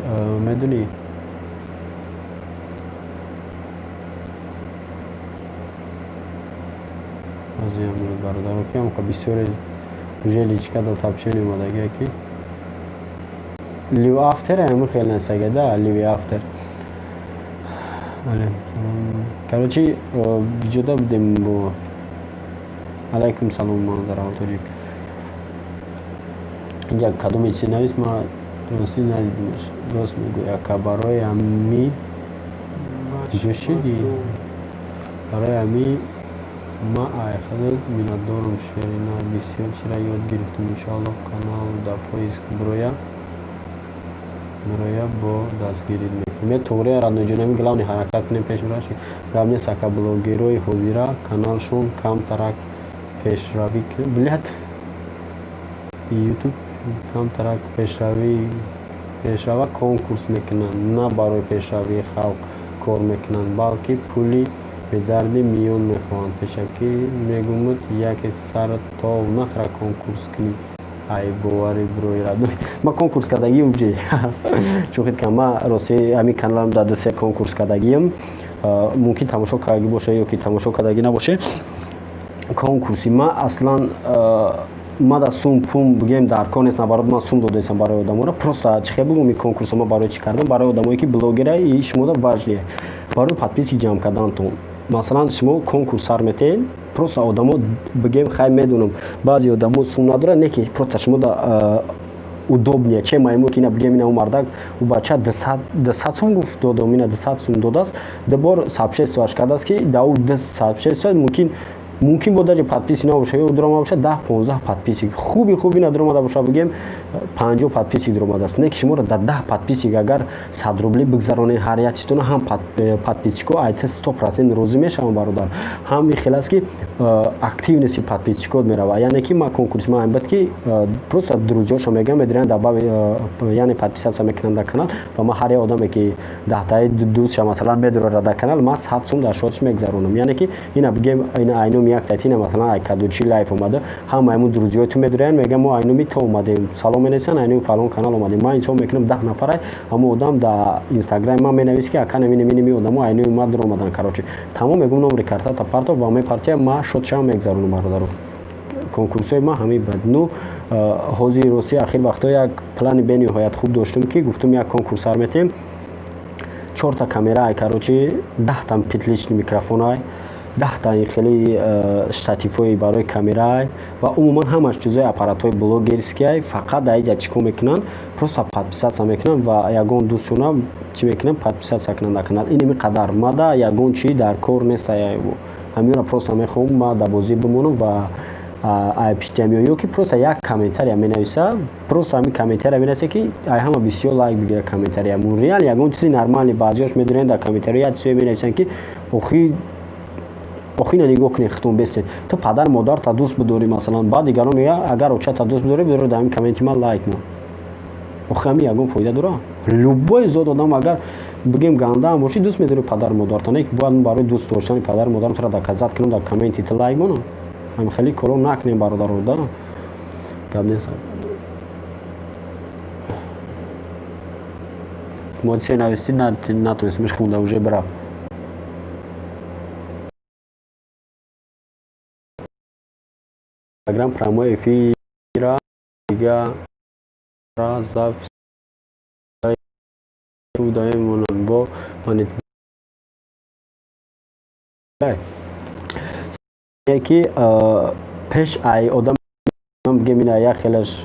медонӣ? Бародаро, ки амқа бисёре уже личка да сообщение омадагия, ки live after ами хел нестага да, live after. Короче, биҷода будем бо. Алайкум салом, манзараҳо тоҷик. Инҷа кадоме чизе навис, ма ростӣ надидимаш. Рост мегӯй, ака, барои ами ҷо шидӣ, барои ами ма ай худат миннатдорам. Шерина, бисёр чира ёд гирифтам. Иншоаллоҳ, канал да поиск бироя, бо дастгирит мекунем. Ме туғрия, радноҷонами, главный ҳаракат кунем, пеш бираши. Гап нест, ака, блогерои ҳозира каналшон камтарак пешравӣ, блядь, Ютуб камтарак пешравӣ пешрава, конкурс мекунанд. На барои пешравии халқ кор мекунанд, балки пули бедарди миён мехоҳанд. Пешакӣ мегумуд, яке сар тов нахра конкурс кунӣ, ай бовари бирои радной. Ма конкурс кардагиам ҷи чунхит кам. Ма рости ҳамин каналам дар дусе конкурс кардагиам, мумкин тамошо кардагӣ боша ё ки тамошо кардагӣ набоше. Конкурси ма аслан ма да сум пум бигем дар кор нест, наоборот, ман сум додаистам барои одаморо. Просто чӣ хел бигӯм, ин конкурсо ма барои чӣ кардам? Барои одамое ки блогера и шумода важнее барои подписчик ҷамъ кардантон. Масалан, шумо конкурс сар метаҳед, просто одамо, бигем, хай, медонам, баъзе одамо сум надоранд, не ки просто шумо да удобнее, че майму ки ина, бигем, ина у мардак, у бача 200 сум гуфт додам, ина 200 сум додааст, дубор сообщество аш кардааст, ки да у сообщество мумкин бо даже подписчик набоша ё дуромада боша 10-15 подписчик, хуби хуби надуромада боша, бигем, 50 подписчик дуромадааст. Не ки шуморо дар 10 подписчик агар 100 рубли бигзаронед, ҳар як чизтона ҳам подписчик о айта 100% розӣ мешаванд, бародар. Ҳам ин хел аст, ки активности подписчик от мерава. Яъне ки ма конкурси ма буд, ки просто друзья шо мегӯям, медиранд, яъне подписаться мекунанд дар канал, ва ма ҳар як одаме ки 10таи дӯстша, масалан, медурара дар канал, ма 100 сум дар шотш мегзаронам. Яъне ки ина, бигем, ина айноми як татина, масалан, ай кадучи лайф омада, ҳама аймун друзья и ту медураянд, мегӯям, мо айноми то омадем, салом менависанд, айноми фалон канал омадем. Ман ҳисоб мекунам, 10 нафарай, ҳамо одам дар Инстаграми ман менависад, ки ака, наминаминами одамо айноми ма дуромадан. Короче, тамом, мегӯм, номери картата партов ва мепартия, ма шотшам мегзаронам, бародаро. Конкурсҳои ма ҳамин буд. Ну, ҳозири ростӣ, ахир вақтҳо як плани бениҳоят хуб доштум, ки гуфтум, як конкурс сар метем: чорта камера ай, короче, 10та петличный микрофон ай, 10та ин хеле штативҳои барои камераай ва умуман ҳамаш чизои аппаратҳои блогерский ай. Фақат дар иҷа чӣ кор мекунанд? Просто подписаться мекунанд ва ягон дӯстшона чӣ мекунанд, подписаться кунанд дар канал. Ин ими қадар мада ягон чӣ дар кор нест. Ҳаминро просто мехоҳам, ма дар бозӣ бимонам ва ай пиштиам ё ки просто як комментария менависа, просто ҳамин комментария менависа, ки ай ҳама бисёр лайк бигира комментария. Реал ягон чизи нормальный. Баъзиёш медонед, дар комментария як чизое менависанд, ки охи охина нигоҳ кунед, хитон бестед. Ту падар модарта дӯст бидорӣ, масалан, баъд дигарон мега, агар очата дӯст бидорӣ, бидорӣ, дар ҳамин комменти ман лайк мон. Охи, ҳамин ягон фоида дора? Любой зод одам, агар бигем, гандаам бошӣ, дӯст медорӣ падару модарта, не ки бояд барои дӯст доштани падару модарам тура доказать кунам, дар комменти ту лайк монам. Ҳамин хеле коро накунем, бародаро, да гап нест. Мо чизе навистӣ, натонистем хунда, уже бирафт. Инстаграм прямой эфира дига запись мемонанд бо монетизация, ки пеш ай одам, бигем, ина як хелаш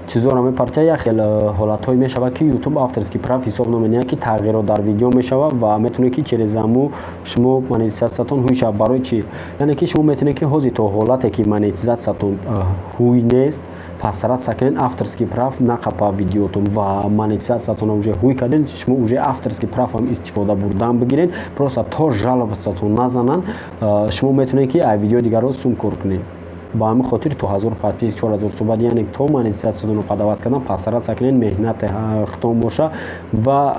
чизоро мепартия, як хел ҳолатҳое мешавад, ки Ютуб авторский прав ҳисоб намекунад, ки тағйирот дар видео мешавад ва метавонед, ки через аму шумо монетизатсиятон ҳуй шавад. Барои чӣ? Яъне ки шумо метавонед, ки ҳозир то ҳолате ки монетизатсиятон ҳуй нест. Постараться кунед, авторский прав нақапа видеотон ва монетизатсиятонро уже ҳуй кардем, шумо уже авторский правам истифода бурдан бигиред. Просто то жалобататон назананд, шумо метавонед, ки ай видеои дигарро сум кор кунед. Ба ҳамин хотир то 1000 подписчик, 4000 суҳбат, яъне то монетизатсиятонро подавать кардан, постараться кунед, меҳнати хитон боша ва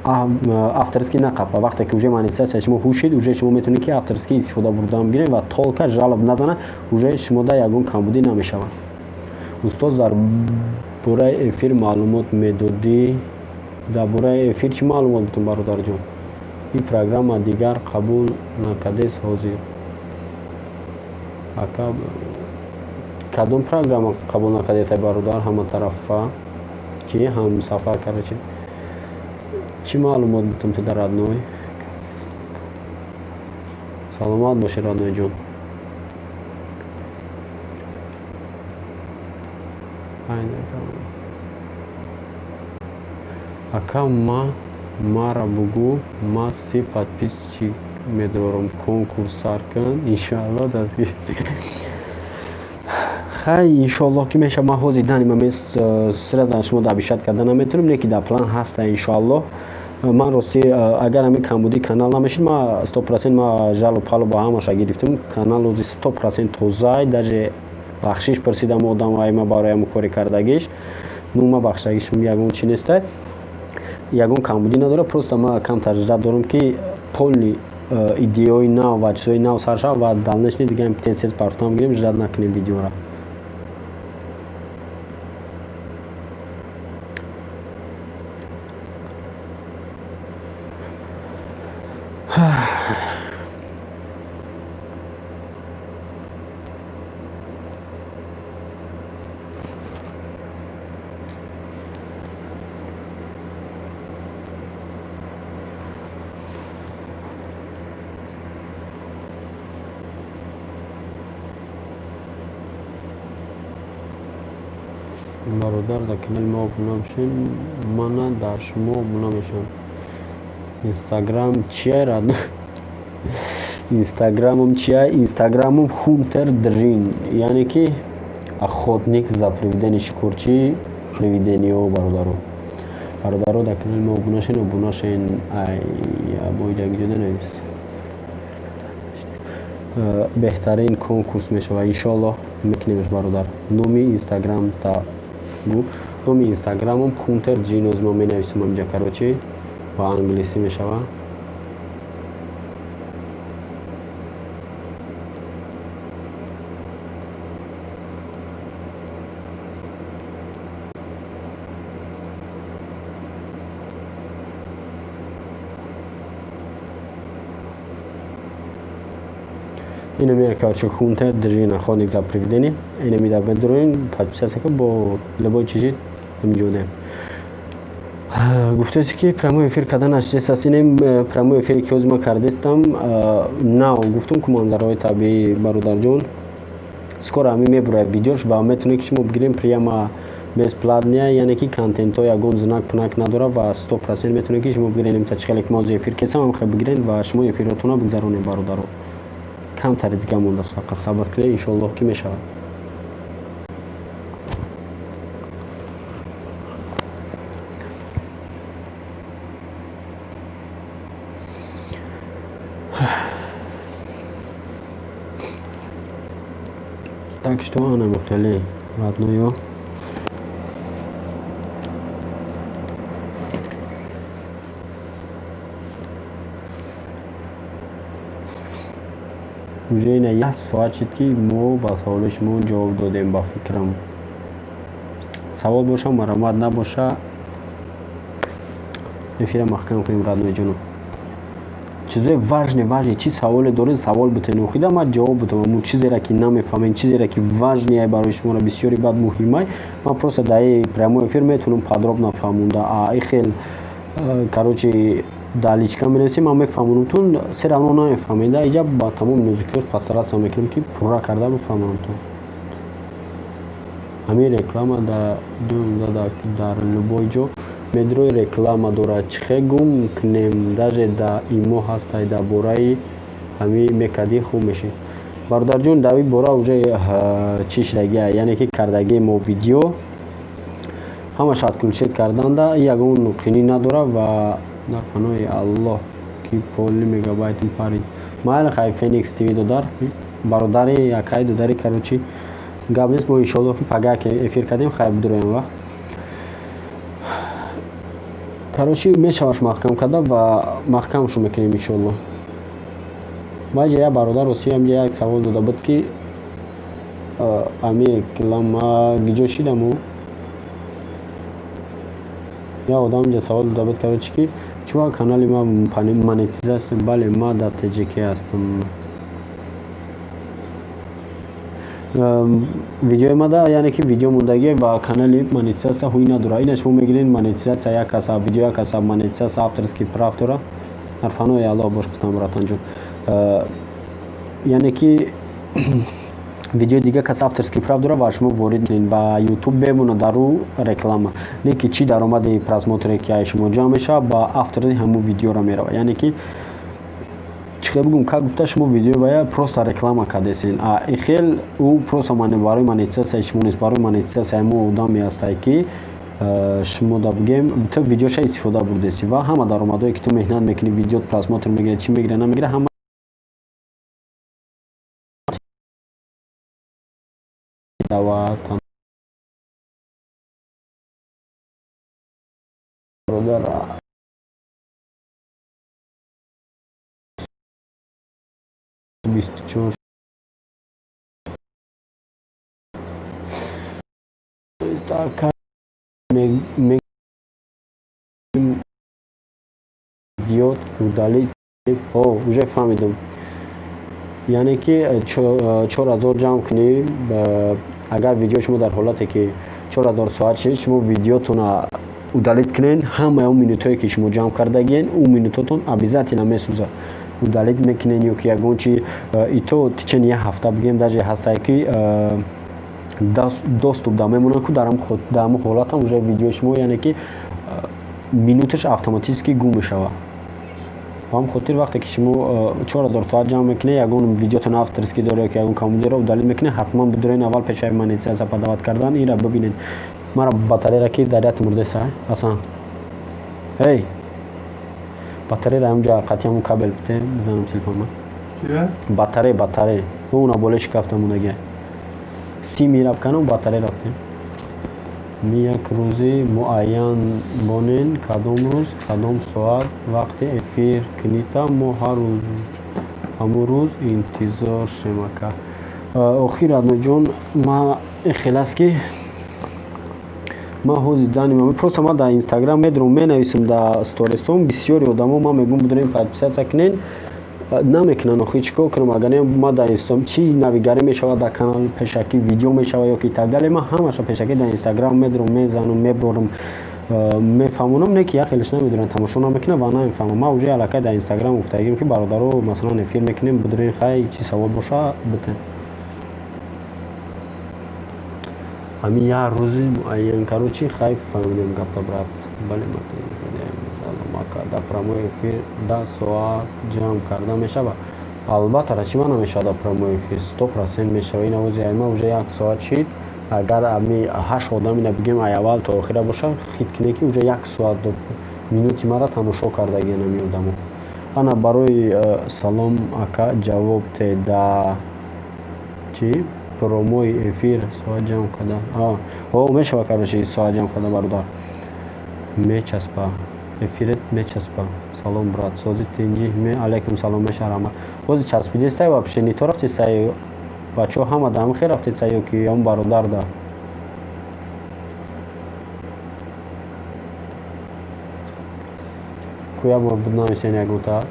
авторский нақапа. Вақте ки уже монетизатсия шумо ҳушид, уже шумо метавонед, ки авторский истифода бурдан бигиред ва только жалоб назанад, уже шумо да ягон камбудӣ намешавад. Устоз, дар бораи эфир маълумот медодӣ? Дар бораи эфир чӣ маълумот бутун, бародарҷон? Ин программа дигар қабул накардест ҳозир, ака. Кадом программа қабул накардед, бародар? Ҳаматарафа чӣ, ҳамсафар, короче, чӣ маълумот бутун ту дар, родной? Саломат бошӣ, родной ҷон. Ака, ма мара бугӯ, ма 30 подписчик медорам, конкурс сар кун, иншоалло дастгир. Хай, иншоаллоҳ, ки мешавад. Ман ҳозир дани ма сира шумо обещать карда наметавонем, не ки дар план ҳаста, иншоаллоҳ. Ман ростӣ, агар ҳамин камбудии канал намешид, ма 100% ма жалоб палуба ҳамаша гирифтам. Канал ҳозир 100% тозаи, даже бахшиш пурсидам одам ай ма барои ҳамн кори кардагиш. Ну, ма бахшагиш ягон чи нестай, ягон камбудӣ надорад. Просто ма камтар ждать дорам, ки полный идеяҳои нав ва чизҳои нав сар шавад ва дальнейший дига тез партам гирем, ждать накунем видеора. Бародар, дар канали мо обуна бошед, мана дар шумо обуна мешавам. Инстаграм чия, рад? Инстаграмам чия? Инстаграмам Хунтер Дрин, яъне ки охотник за привидение, шикорчии привидениҳо. Бародаро, бародаро, дар канали мо обуна шед, обуна шед. Ай, боида навис. Беҳтарин конкурс мешавад, иншоаллоҳ, мекунемш, бародар. Номи инстаграм та гу. Номи инстаграмам Хунтер Ҷиноз. Ма менависам ҳаминҷа, короче, ба англисӣ мешавад. Инами, короче, Хунтер Дрин, охотник за привидение. Инами да медроин, подписаться бо любой чизи ҳаминҷо. Гуфтаест, ки прямой эфир карданаш чиз аст. Инем прямой эфире, ки ҳозир ма кардестам нав, гуфтум ку, манзараҳои табиӣ, бародарҷон. Скоро ҳамин мебурояд видеош ва метавонед, ки шумо бигирем прямо бесплатно, яъне ки контентҳо ягон знак пнак надорад ва 100% метавонед, ки шумо бигиред. Имта чӣ хеле ки ма ҳозир эфир кесам, ҳам бигиред ва шумо эфиротонро бигзаронед. Бародаро, камтари дига мондааст, фақат сабр кунед, иншоаллоҳ, ки мешавад. Так что анами хеле, родной. Уже ина як соат шид, ки мо ба саволи шумо ҷавоб додем. Ба фикрам, савол боша, маромад набоша, эфира маҳкам кунем, родной ҷоно. Чизои важный, важный, чӣ саволе доред, савол битен, охида ман ҷавоб бутам. Аммо чизере ки намефаҳмем, чизере ки важный барои шуморо, бисёри баъд муҳимай, ман просто дар прямой эфир метавонам подробно фаҳмонда. А и хел, короче, дар личка менависем, ман мефаҳмонамтон, всё равно намефаҳмеда. Иҷа ба тамоми нозукиҳош постараться мекунем, ки пурра карда бифаҳмонамтон. Ҳамин реклама дар любой ҷо медрои реклама дорад, чӣ хел гум кунем? Даже да имо ҳастай, дар бораи ҳамин мекардӣ, хуб мешид. Бародарҷон, дар ин бора уже чӣ шудагия, яъне ки кардагии мо видео ҳамаша отключить карданда ягон қинӣ надора. Ва дар паноҳи Аллоҳ, ки поли мегабайтм парид. Майли, хай, Феникс ТВ додар, бародари якай додари, короче, гап нест. Мо иншоалло ки пага ки эфир кардем, хай, бидуроем вақт, короче, мешаваш маҳкам карда ва маҳкамшо мекунем иншоалло. Баъд як бародар Русия ҳамҷа як савол дода буд, ки ами реклама гиҷо шидаму. Як одам инҷа савол дода буд, короче, ки чуа канали ма монетизатсия. Бале, ма дар ТЖК ҳастам. Видеои мада, яъне ки видео мондагӣ ва канали монетизатсия ҳуй надора. Ина шумо мегиред, монетизатсия як каса, видео як каса монетизатсия авторский прав дора. Дар паноҳи Аллоҳ бош, хутам, братанҷон. Яъне ки видеои дига кас авторский прав дора ва шумо ворид мекунед ва Ютуб бемонад дар ӯ реклама. Не ки чӣ даромади просмотре ки ай шумо ҷамъ мешавад, ба автори ҳамун видеоро меравад. Яъне ки чӣ хел бигӯм, как гуфта, шумо видео бая просто реклама кардесен, а и хел ӯ просто барои монетизатсияи шумо нест, барои монетизатсияи ҳамун одаме ҳастае, ки шумо да бигем, ту видеоша истифода бурдеси ва ҳама даромадое ки ту меҳнат мекунӣ, видеот просмотр мегирад, чӣ мегирад, намегирад, ҳама дават. Бародар, 24 так видеот удалить. О, уже фаҳмидам. Яъне ки 4000 ҷамъ кунӣ, агар видеои шумо дар ҳолате ки 4000 соат шид, шумо видеотона удалить кунед, ҳамаи он минутое ки шумо ҷамъ кардагиен, ӯ минутотон обязательно месӯзад. Удалить мекунед ё ки ягон чи ито течение як ҳафта, бигем, даже ҳастае ки доступ да мемонад ку, дар ҳамон ҳолатам уже видеои шумо, яъне ки минуташ автоматически гум мешавад. Ба ҳамин хотир, вақте ки шумо 4000 соат ҷамъ мекунед, ягон видеотон авторский дора ё ки ягон коммунидиро удалить мекунед, ҳатман бидурен аввал пешаи монетизатсия подавать кардан инра бибинед. Мара батареяра ки дар яти мурдеса асан, эй, батареяра ҳамҷа қатъи ҳамун кабел бите, бизанам телефонма. Батарея, батарея уна болои шикафта мондагия, сими рафканам, батарея рафтем. Ми як рӯзи муайян бонен, кадом рӯз, кадом соат вақти эфир кунита, мо ҳар рӯз ҳамун рӯз интизор шем, ака. Охир, Адноҷон, ма хел аст ки ман ҳозир даним, просто ман дар Инстаграм медурам, менависам дар сторисом, бисёри одамо ман мегӯм, бидурем, подписаться кунен, намекунанд. Охир чӣ кор кунам? Агар не, ман дар инстаграм чӣ навигарӣ мешавад, дар канал пешакӣ видео мешавад ё ки так далее, ман ҳамаша пешакӣ дар Инстаграм медурам, мезанам, меборам, мефаҳмонам. Не ки як хелеш намедонанд, тамошо намекунам ва намефаҳмам. Ман уже аллакай дар Инстаграм гуфтагим, ки бародаро, масалан, эфир мекунем, бидурен, хай, чӣ савол боша, битен. Ҳамин як рӯзи муайян, короче, хай, фаҳмидем гапта, брат. Бале, дар прямой эфир 10 соат ҷамъ карда мешавад? Албатта, ра чӣ маъно мешавад? Дар прямой эфир 100% мешавад. Ин овози айма уже як соат шид. Агар ами ҳашт одам ина бигем, ай аввал то охира боша, хит кине ки уже як соат минути мара тамошо кардагиан ами одамо. Ана барои салом, ака, ҷавоб те да чӣ прямой эфир соат ҷамъ карда о мешавад? Короче, соат ҷамъ карда, бародар, мечаспа, эфирет мечаспа. Салом, брат, сози тинҷи? Алайкум салом, меша, раҳмат. Бози часпидестай вообще не то рафтестай? Бачаҳо, ҳама да ҳам хел рафтестай ё ки он бародар да ку? Як бор нависен ягонта.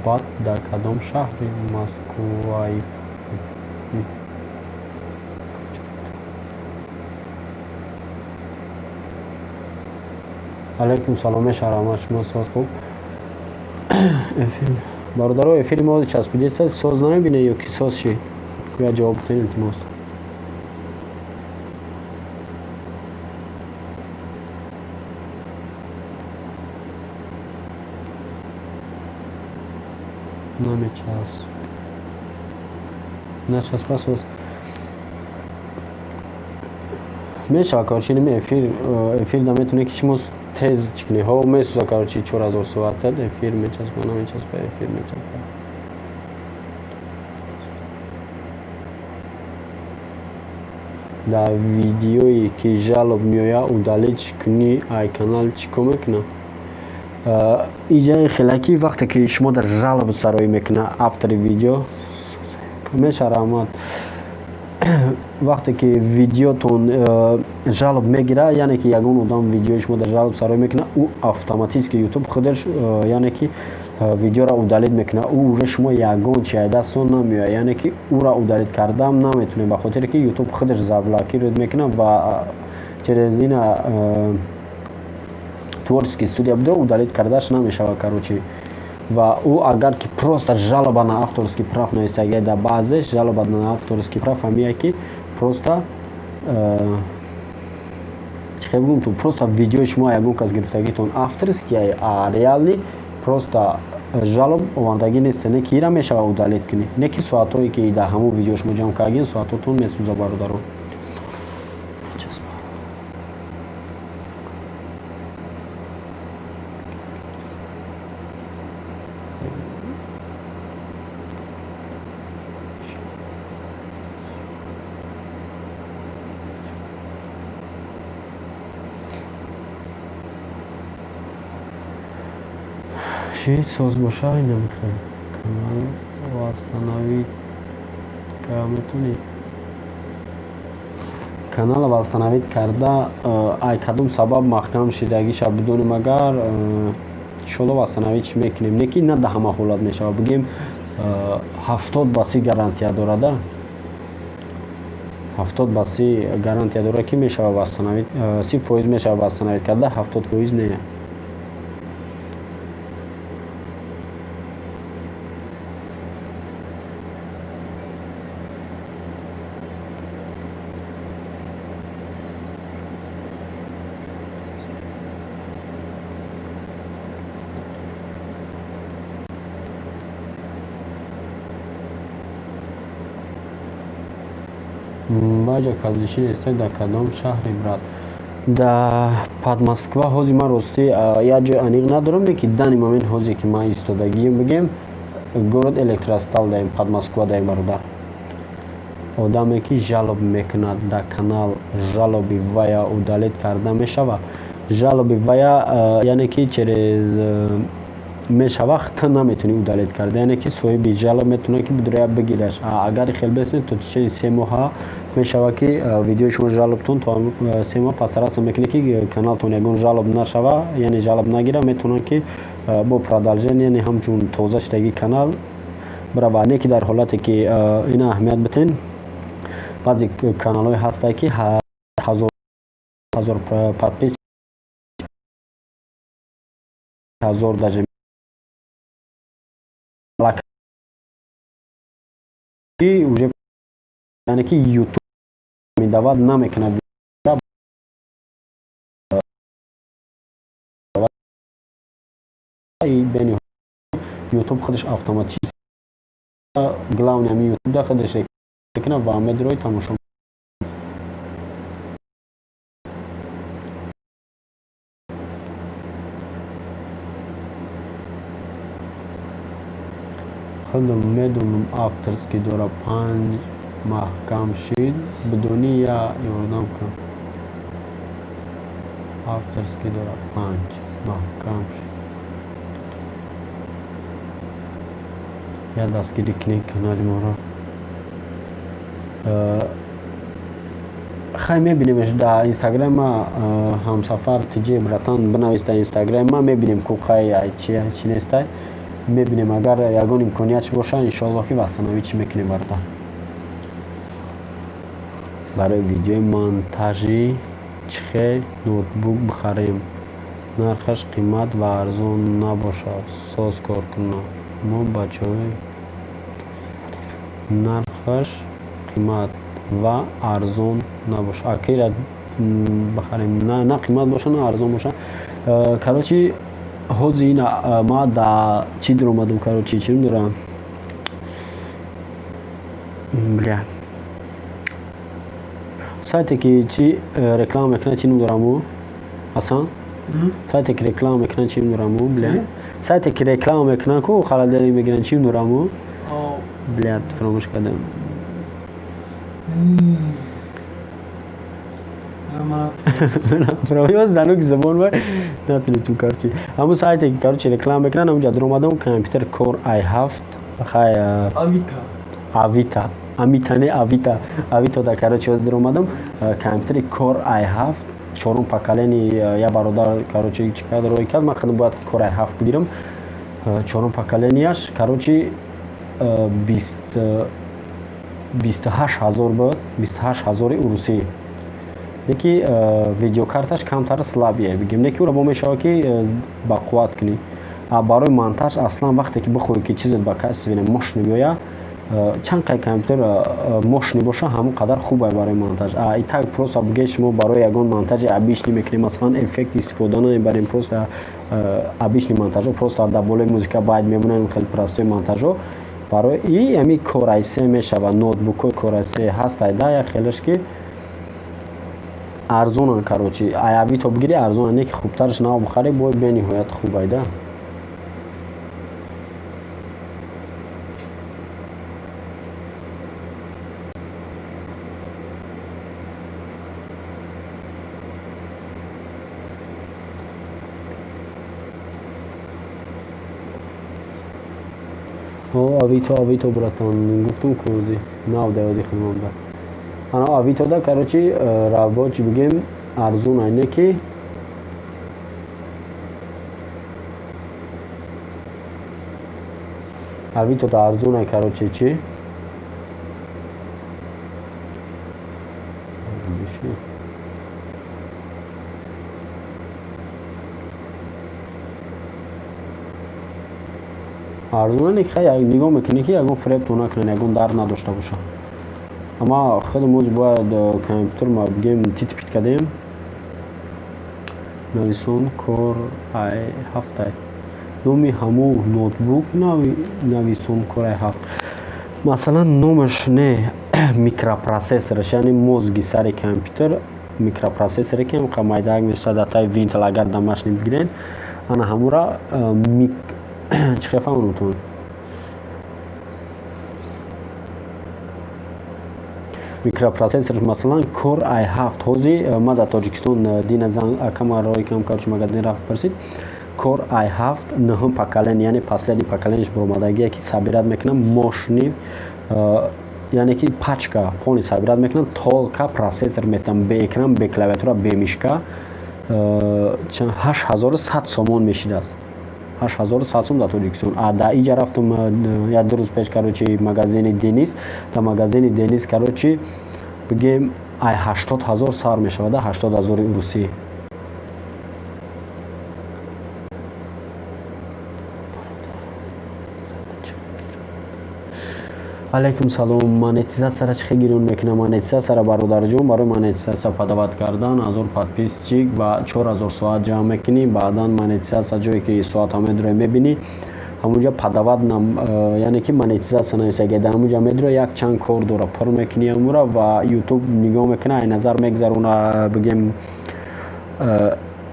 Баъд дар кадом шаҳри Москваи? Алайкум салом, меша, раҳмат. Шумо соз, хуб? Бародаро, эфири мо часпидеста, соз намебине ё ки соз шид? Я ҷавоб битен, илтимос. Намечасп, начаспа, соз мешава. Короче, ними эфир, эфир да метавонед ки шумо тез чӣ кунед. Ҳо, месӯза, короче, 4000 соатад эфир мечаспа, намечаспа, эфир мечаспа. Дар видеое ки жалоба меояд, удалить кунӣ ай канал чӣ кор мекунад? Иҷаи хелакӣ, вақте ки шумо дар жалоба сароӣ мекунад автори видео меша, раҳмат. Вақте ки видеотон жалоба мегирад, яъне ки ягон одам видеои шумо дар жалоба сароӣ мекунад, ӯ автоматически Ютуб худаш, яъне ки, видеоро удалить мекунад. Ӯ уже шумо ягон чи ай дастон намеояд, яъне ки ӯро удалить кардам наметавонед, ба хотире ки Ютуб худаш заблокировать мекунад ва через ина творческий студия буда, удалить кардаш намешавад, короче. Ва ӯ агар ки просто жалоба на авторский прав нависагия, дар баъзеш жалоба на авторский прав ҳамия ки просто, чӣ хел бигӯм, ту просто видеои шумо ягон кас гирифтагитон авторский, а реально просто жалоба овардагӣ нест, не ки ира мешава удалить кунӣ, не ки соатҳое ки дар ҳамон видео шумо ҷамъ кардагин, соатҳотон месӯза, бародаро. Чӣ соз боша, инамихел канал восстановить карда метавонӣ? Канала восстановить карда, ай кадом сабаб маҳкам шидагиша бидонем, агар иншолло восстановить мекунем, не ки на да ҳама ҳолат мешавад, бигем, 70 ба 30 гарантия дорада, 70 ба 30 гарантия дорад, ки мешавад восстановить, 30% мешавад восстановить карда, 70% не. Баҷа каблишин эстай, дар кадом шаҳре, брат? Да Подмосква. Ҳозир ман ростӣ як ҷой аниқ надорам, леки данный момент ҳозир ки ман истодагием, бигем, город Электростал даем, Подмосква даем, бародар. Одаме ки жалоба мекунад дар канал, жалоба и вая удалить карда мешавад? Жалоба и вая, яъне ки, через мешава, ту наметавонӣ удалить карда, яъне ки соҳиби жалоба метавонад ки бидроя бигираш. Агар хел бесне, то течение 3 моҳа мешавад ки видеои шумо жалоба тон то 3 моҳ постараться мекунед ки каналтон ягон жалоба нашава, яъне жалоба нагира, метавонад ки бо продолжение, яъне ҳамчун тоза шудагии канал бирава. Не ки дар ҳолате ки ина аҳамият битен, баъзе каналҳое ҳастанд ки ҳазор подписчик, ҳазор даже уже, яъне ки Ютуб медавад намекунад. Бени Ютуб худаш автоматически, главный ами Ютубда худаш мекунад ва медрои тамошо. Худам медонам, авторский дора, панҷ маҳкам шид, бидонӣ я ёрдам кун. Авторский дора, панҷ маҳкам шид, я дастгирӣ кунед канали моро. Хай, мебинемш дар Инстаграма. Ҳамсафар тиҷи, братан, бинавис дар Инстаграма, мебинем ку. Хай, чи чи нестай, мебинем. Агар ягон имкониятш боша, иншоалло ки восстановить мекунем, бародар. Барои видеои монтажи чихел ноутбук бихарем? Нархаш қимат ва арзон набошад, соз кор кунад. Мо бачаҳои нархаш қимат ва арзон набошад. Акира бихарем, на қимат боша, на арзон боша. Короче, ҳозир ина ма да чӣ дуромадам, короче, чӣ дорам? Бля. Сайте ки чӣ реклама мекунад, чӣ ном дорам ӯ? Ҳасан? Сайте ки реклама мекунад, чӣ ном дорам ӯ? Бля. Сайте ки реклама мекунад, ку халадари мегиранд, чӣ ном дорам ӯ? Бля, фаромӯш кардам. Занук забон ва натунистум, короче. Ҳамун сайте ки, короче, реклама мекунанд, ҳамунҷа дуромадам, компютер Core i7, хай, Авито. Авито. Амита не, Авито. Авито да, короче, ҳозир дуромадам, компютери Core i7 чорум поколение, я бародар, короче, чӣ кард, рой кард, ман худам бояд Core i7 бигирам. Чорум поколенияш, короче, 28 000 буд, 28 000-и урусӣ. Леки видеокарташ камтар слабые, бигем, леки ӯро бо мешавад ки бақувват кунӣ. А барои монтаж аслан вақте ки бихоҳӣ ки чизет ба качественный мощный биёяд, чанд қай компютер мощный боша, ҳамон қадар хуб барои монтаж. А и так просто бигӯед, шумо барои ягон монтажи обычный мекунем, масалан, эффект истифода намебарем, просто обычный монтажо, просто дар болои музыка байд мемонем, хеле простой монтажо. Барои и ҳами Core i3 мешавад, ноутбукҳои Core i3 ҳаст, айда як хелеш ки арзонанд, короче, ай Авито бигирӣ арзонанд, не ки хубтараш нав бихарӣ, бой бениҳоят хуб айда. О, Авито, Авито, братан, гуфтум ку нав даёди хидмат ба. Ана Авито да, короче, рабочий бигем, арзон айне ки Авито да арзон ай, короче, чӣ? Арзон не, хай, нигоҳ мекунӣ ки ягон фиребтон накунанд, ягон дард надошта бошад. Ама худам ози бояд компютер ма бигем тит-пит кардем. Нависон Core i7 ай. Номи ҳамун ноутбук нависон Core i7. Масалан, номаш не, микропроцессораш, яъне мозги сари компютер, микропроцессоре ки ҳамқа майдаак мешавад дар таи винтил, агар домашний бигиред, ана ҳамура чӣ хел фаҳмонам? Микропроцессор, масалан, Core i7 ҳозир ма дар Тоҷикистон дина зан акама рои кам, короче, магазин рафт, пурсид, Core i7 нӯҳум поколение, яъне последний поколениеш баромадагие ки собирать мекунам мощный, яъне ки пачка полный собирать мекунам, только процессор метам, бе экран, бе клавиатура, бе мышка, 8100 сомон мешидааст. 8100 сом дар Тоҷикистон. А дар иҷа рафтам як 2 рӯз пеш, короче, магазини Денис, дар магазини Денис, короче, бигем, ай 80 000 сар мешавад, 80 000-и урусӣ. Алайкум салом. Монетизатсияра чӣ хел гирён мекунам? Монетизатсияра, бародарҷон, барои монетизатсия подавать кардан 1000 подписчик ва 4000 соат ҷамъ мекунӣ, баъдан монетизатсия ҷое ки соатҳо медрои мебинӣ, ҳамунҷа подавать, яъне ки монетизатсия нависагия, дар ҳамунҷа медрои, як чанд кор дора, пур мекунӣ ҳамура ва Ютуб нигоҳ мекуна, ай назар мегзарона, бигем,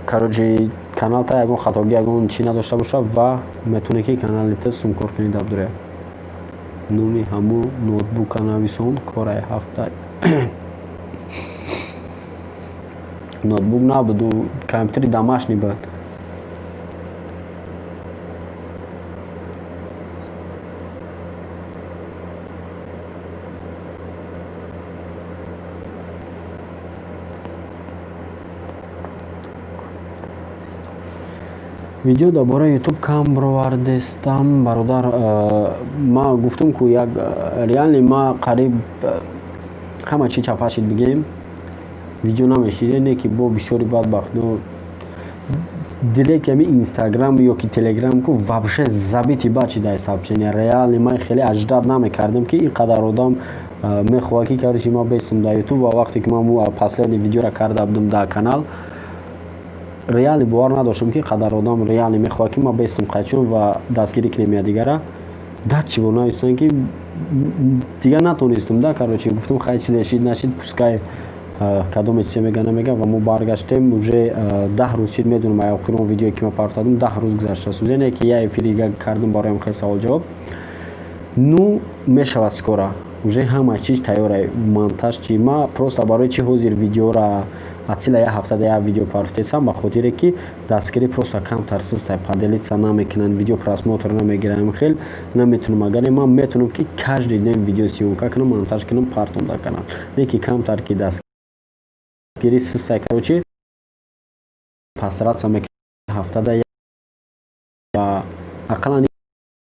короче, каналта ягон хатогӣ, ягон чӣ надошта боша ва метавонӣ ки каналита сумкор кунӣ дабдуря. Номи ҳамун ноутбука нависон Core i7. Ноутбук набуду, компютери домашний буд. Видео дар бораи Ютуб кам бировардестам, бародар. Ма гуфтум ку, як реально ма қариб ҳама чи чапашид, бигем, видео намешиде, не ки бо бисёри бадбахтно. Директ ами Инстаграм ё ки Телеграм ку вообще забити бачи дай сообщения. Реально ман хеле аждад намекардам, ки ин қадар одам мехоҳад, ки короче ман бестам дар Ютуб. Ва вақте ки ман последний видеоро карда будам дар канал, реально бовар надоштам, ки қадар одам реально мехоҳад, ки ман бестам қайчун ва дастгирӣ кунем якдигара. Да чӣ бо нависанд, ки дигар натонистам да, короче гуфтам, хай, чизе шид нашид, пускай кадоме чизе мега намега. Ва мо баргаштем, уже 10 рӯз шид, медонам, ай охирон видеое ки ман партодам, 10 рӯз гузаштааст уже. Не ки я эфири дига кардам бароям хел савол ҷавоб. Ну мешавад, скоро уже ҳама чиз тайёра, монтаж чи. Ма просто барои чи ҳозир видеора атсила як ҳафтада як видео партофтесам? Ба хотире ки дастгирӣ просто камтар систай, поделиться намекунанд, видео просмотр намегирам, хел наметунам. Агар ман метунам, ки каждый день видео съёмка кунам, монтаж кунам, партом дар канал, не ки камтар ки дастгирӣ систай, короче постараться мекунам ҳафтада ақаллан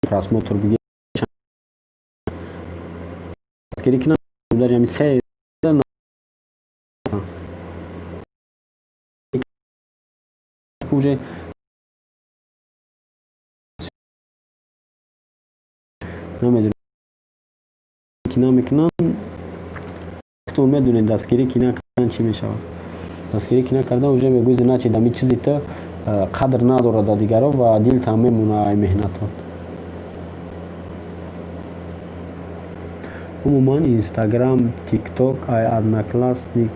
просмотр бигир, дастгирӣ кунам, даже ҳами се уже намедонам ки намекунам. Худтон медонед, дастгирӣ ки накардан, чӣ мешавад. Дастгирӣ ки накардан, уже мегӯи, значит ҳамин чизи ту қадр надорад дар дигарон ва дилтам мемонад ай меҳнатот. Умуман Инстаграм, Тикток, ай Одноклассник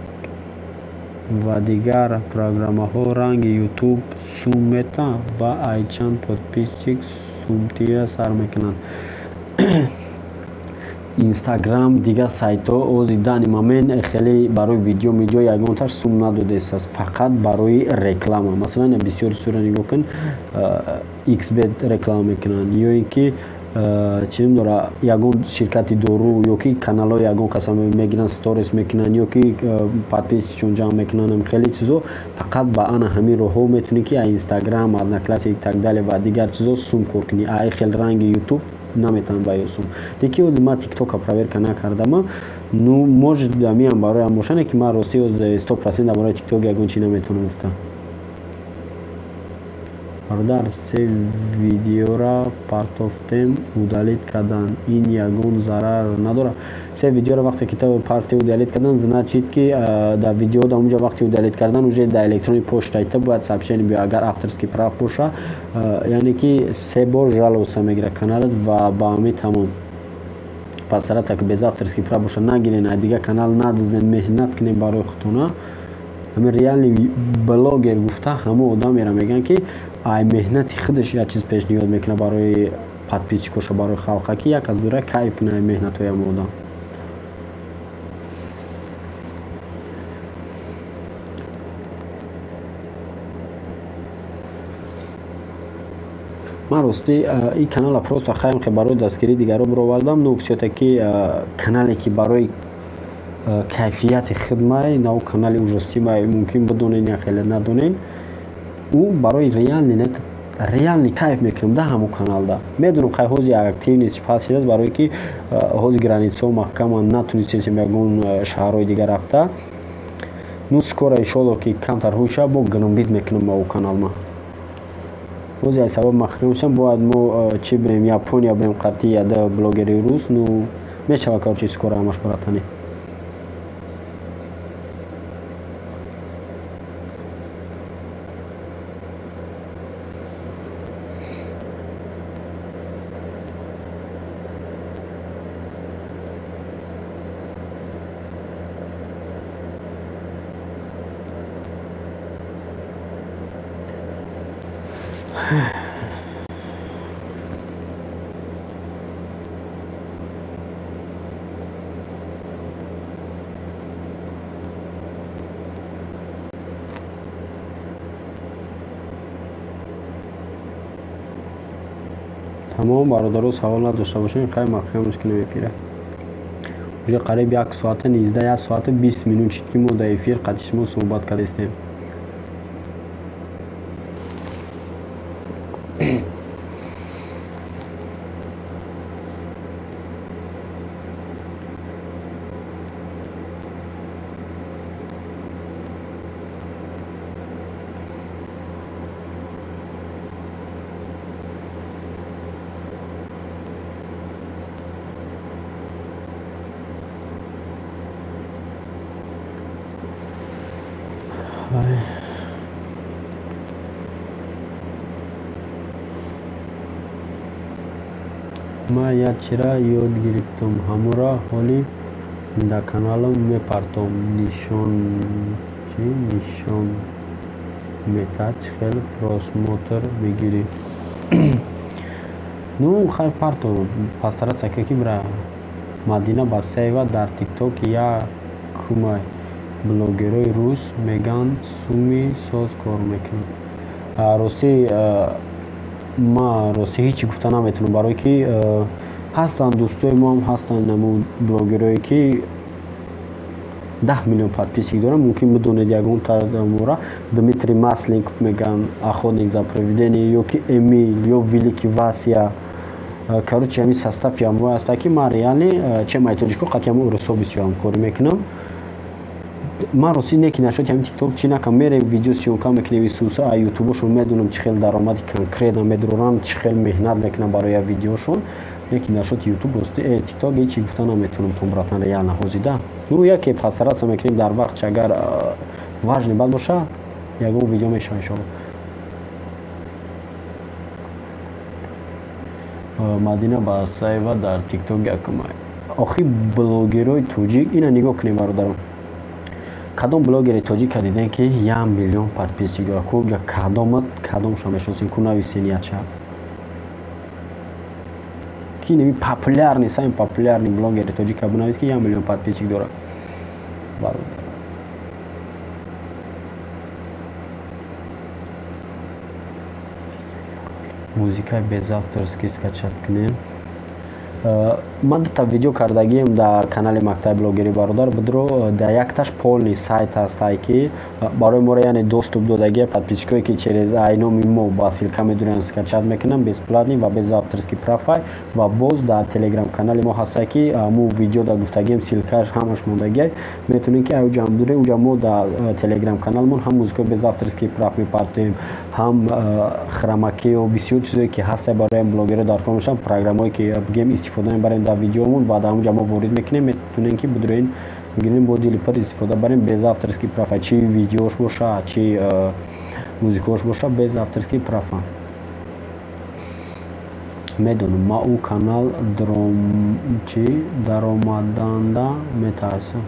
ва дигар программаҳо ранги Ютуб сум мета ва ай чанд подписчик сумтия сар мекунанд? Инстаграм, дигар сайтҳо ози данный момент хеле барои видео медио ягонташ сум надодааст, фақат барои реклама. Масалан, бисёри сура нигоҳ кун, Xbet реклама мекунанд ё ин ки чӣ дора, ягон ширкати дору, ё ки каналҳои ягон каса мегиранд, сторис мекунанд, ё ки подписчикшон ҷамъ мекунанд. Хеле чизо фақат ба ана ҳамин роҳҳо метавонӣ, ки Инстаграм, Одноклассник, так далее ва дигар чизо сум кор кунӣ. Ай хел ранги Ютуб наметавонам ба ё сум леки ози ман Тиктока проверка накардама. Ну, может, амиам бароям бошане, ки ман рости оз 100% дар бораи Тикток ягон чи наметавонам гуфта. Бародар, се видеора партофтем, удалить кардан, ин ягон зарар надорад? Се видеоро вақте ки ту парти, удалить кардан, значит ки дар видео дар онҷо вақти удалить кардан уже дар электронный почтаи ту бояд сообщение биёяд, агар авторский прав боша. Яъне ки се бор жалоба мегирад каналат ва ба ҳамин тамом. Постараться ки без авторский прав боша, нагирен, а дигар канал надизнен, меҳнат кунем барои худтона. Ҳамин реальный блогер гуфта ҳамон одамеро мегӯянд, ки ай меҳнати худаш як чиз пешниҳод мекунад барои подписчикоша, барои халқа, ки як аз дура кайф кунад ай меҳнатҳои ҳамон одам. Ман ростӣ ин канала просто хаем ки барои дастгирии дигарон бировардам, но всё-таки канале ки барои кайфияти хидмай нав канали ужастимай, мумкин бидонен я хеле надонен, ӯ барои реальный реальный кайф мекунам да ҳамон каналда. Медонам, хай, ҳози активность паст шудааст, барое ки ҳози границаҳо маҳкаманд, натунистем ягон шаҳрҳои дигар рафта. Ну, скоро, иншоалло, ки камтар ҳуша бо гномбит мекунам ба ӯ канал. Ма боз як сабаб маҳкам шам, бояд мо чӣ бирем, Япония бирем, қарти яда блогери рус. Ну, мешава, короче, скоро ҳамаш, братани. Тамом, бародаро, савол надошта бошем, хай, маҳкамаш кунем эфира. Уже қариб як соата низда, як соату 20 минут шид, ки мо дар эфир қати шумо суҳбат кардастем. Ман як чира ёд гирифтам, ҳамура ҳоли дар каналам мепартом. Нишон нишон метаҳад, чӣ хел просмотр мегирӣ. Ну хайр, парто, постараться кун, ки бира. Мадина Басаева дар Тикток якумай, блогерҳои рус мегӯянд, суми соз кор мекунад. Ростӣ, ман ростӣ ҳечи гуфта наметавонам, барое ки ҳастанд дӯстои моам, ҳастанд намо блогерое, ки 10 миллион подписчик доранд. Мумкин бидонед ягонтамора, Дмитрий Масленников мегӯянд, охотник за привидение, ё ки Эмил, ё Великий Вася. Короче, ҳамин состави ҳамроҳ ҳаста, ки ман реально чем ай тоҷико қатъи ҳамон урусҳо бисёр ҳамкорӣ мекунам. Ман ростӣ не ки нашоди ҳамин Тикток чӣ накам, мерем, видео съёмка мекунем. Исуса а ютубошон медонам, чӣ хел даромади конкретно медоранд, чӣ хел меҳнат мекунам барои як видеошон. Лекин нашоди ютуб, рости, Тикток ҳечи гуфта наметавонам то, братан, реально ҳозида. Ну, яке постараться мекунем дар вақт, агар важный бад боша, ягон видео мешава, иншоалло. Мадина Басаева дар Тикток якумай. Охи, блогерҳои тоҷик ина нигоҳ кунем, бародарон. Кадом блогери тоҷика дидем, ки 1 миллион подписчик дорад? Куҷа, кадомат, кадомша мешиносем? Ку нависен яча, ки неми популярный, самый популярный блогери тоҷика бинавис, ки 1 миллион подписчик дорад, бародар. Музикаи без авторский скачать кунем. Ман дута видео кардагием дар канали Мактаби блогерӣ, бародар, будро. Дар якташ полный сайт ҳастай, ки барои моро, яъне, доступ додагия. Подписчикое, ки через айноми мо ба ссылка медуранд, скачать мекунанд бесплатный ва без авторский права. Ва боз дар Телеграм канали мо ҳастай, ки мо видео да гуфтагием, ссылкаш ҳамаш мондагиай, метавонем, ки уҷа дурем. Уҷа мо дар Телеграм каналмон ҳам музикаи без авторский прав мепартоем, ҳам хромакеё, бисёр чизое, ки ҳастай барои блогерҳо дар кор мешаванд, программое, ки бигем, истифода мебарем дар видеомон ва дар онҷа мо ворид мекунем. Метавонем, ки бидроен, бигирем, бо дили пур истифода барем без авторский права, чи видеош боша, чи музикаош боша, без авторский права. Медонам, ма ӯ канал чи даромаданда метарсам.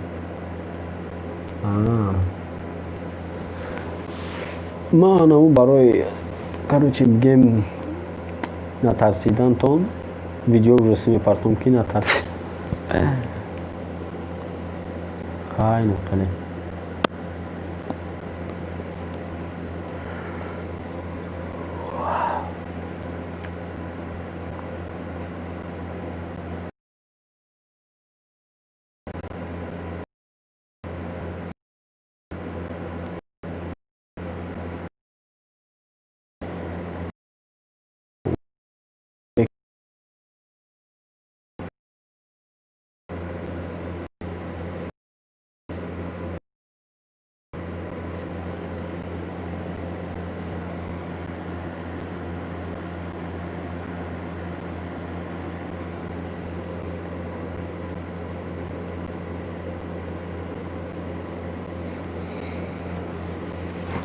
Ма анаму барои, короче, бигем, натарсидантон видео ужасно мепартом, ки натарсид. Хайно хеле.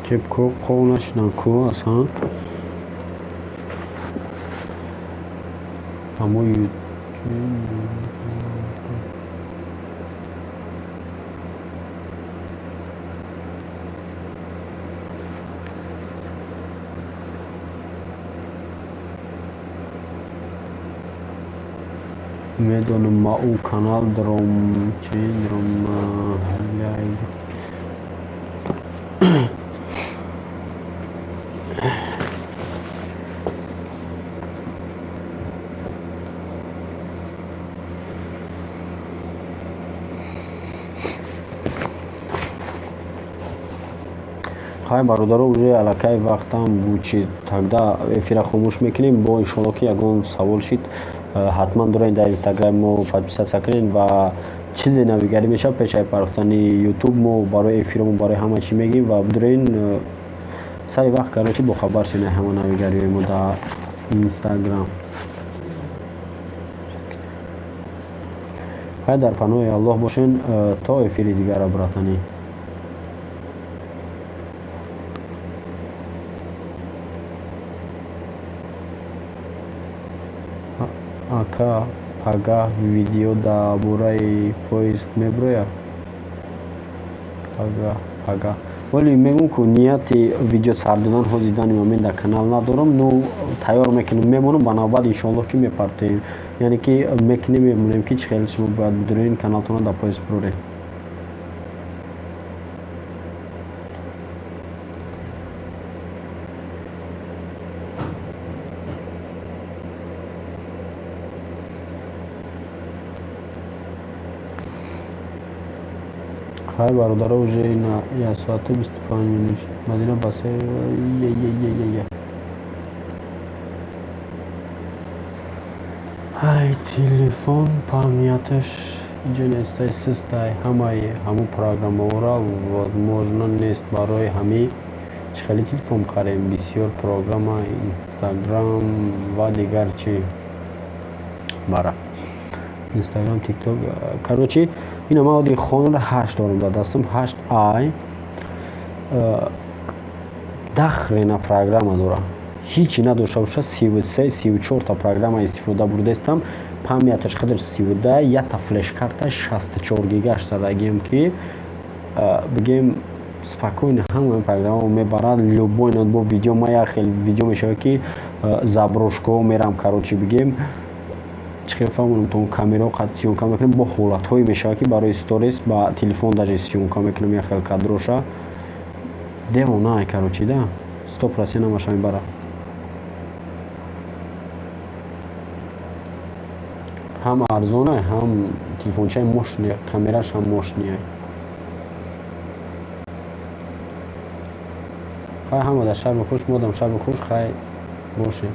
Кепко қов нашуданд ку аслан. Аммо медонам, ма ӯ канал дром чи дром. Хай, бародаро, уже аллакай вақтам буд чи, тогда эфира хомӯш мекунем. Бо иншоалло, ки ягон савол шид, ҳатман дорем, дар Инстаграм мо подписаться кунед ва чизе навигарӣ мешавад, пешаи партофтани Ютуб мо барои эфиромо, барои ҳама чӣ мегӯем ва бидорен сари вақт, короче, бохабар шена ҳама навигариҳои мо дар Инстаграм. Хай, дар паноҳи Аллоҳ бошен то эфири дигара, братани. Ака, пагаҳ видео дар бораи поиск мебирояд? Пагаҳ, пагаҳ. Вале мегӯм, ку нияти видео сар додан ҳозир данный момент дар канал надорам, ну тайёр мекунем, мемонам, ба навбат иншоаллоҳ ки мепартоем. Яъне ки мекунем, мемонем, ки чӣ хел шумо бояд бидурен каналтонро дар поиск бироред. Хай, бародаро, уже ина 1 соату 25 минут. Мадина Басаева, е. Ай, телефон памяташ иҷо нестай, систай, ҳамаи ҳамун программаҳоро возможно нест. Барои ҳамин чӣ хеле телефон бихарем? Бисёр программа, Инстаграм ва дигар чӣ бара. Инстаграм, Тикток. Короче, ина ман оди Honor 8 дорам дар дастам, 8 ай. 10 хрена программа дорам. Ҳичи надошта боша, 33, 34та программа истифода бурдаистам. Памяташ қадр 32, якта флешкарта 64 гигаш задагием, ки бигем, спокойно ҳамаи программаро мебарад. Любой ноутбук видео, ма як хел видео мешавад, ки заброшкаҳо мерам, короче, бигем, чӣ хел фаҳмонам, то камерао қад съёмка мекунем, бо ҳолатҳое мешавад, ки барои сторис ба телефон даже съёмка мекунем, як хел кадроша девона, короче, да, 100% ҳамаша мебарад. Ҳам арзонай, ҳам телефончаи мощный, камераш ҳам мощный. Хай, ҳама дар шаби хуш, модам шаби хуш, хай бошем.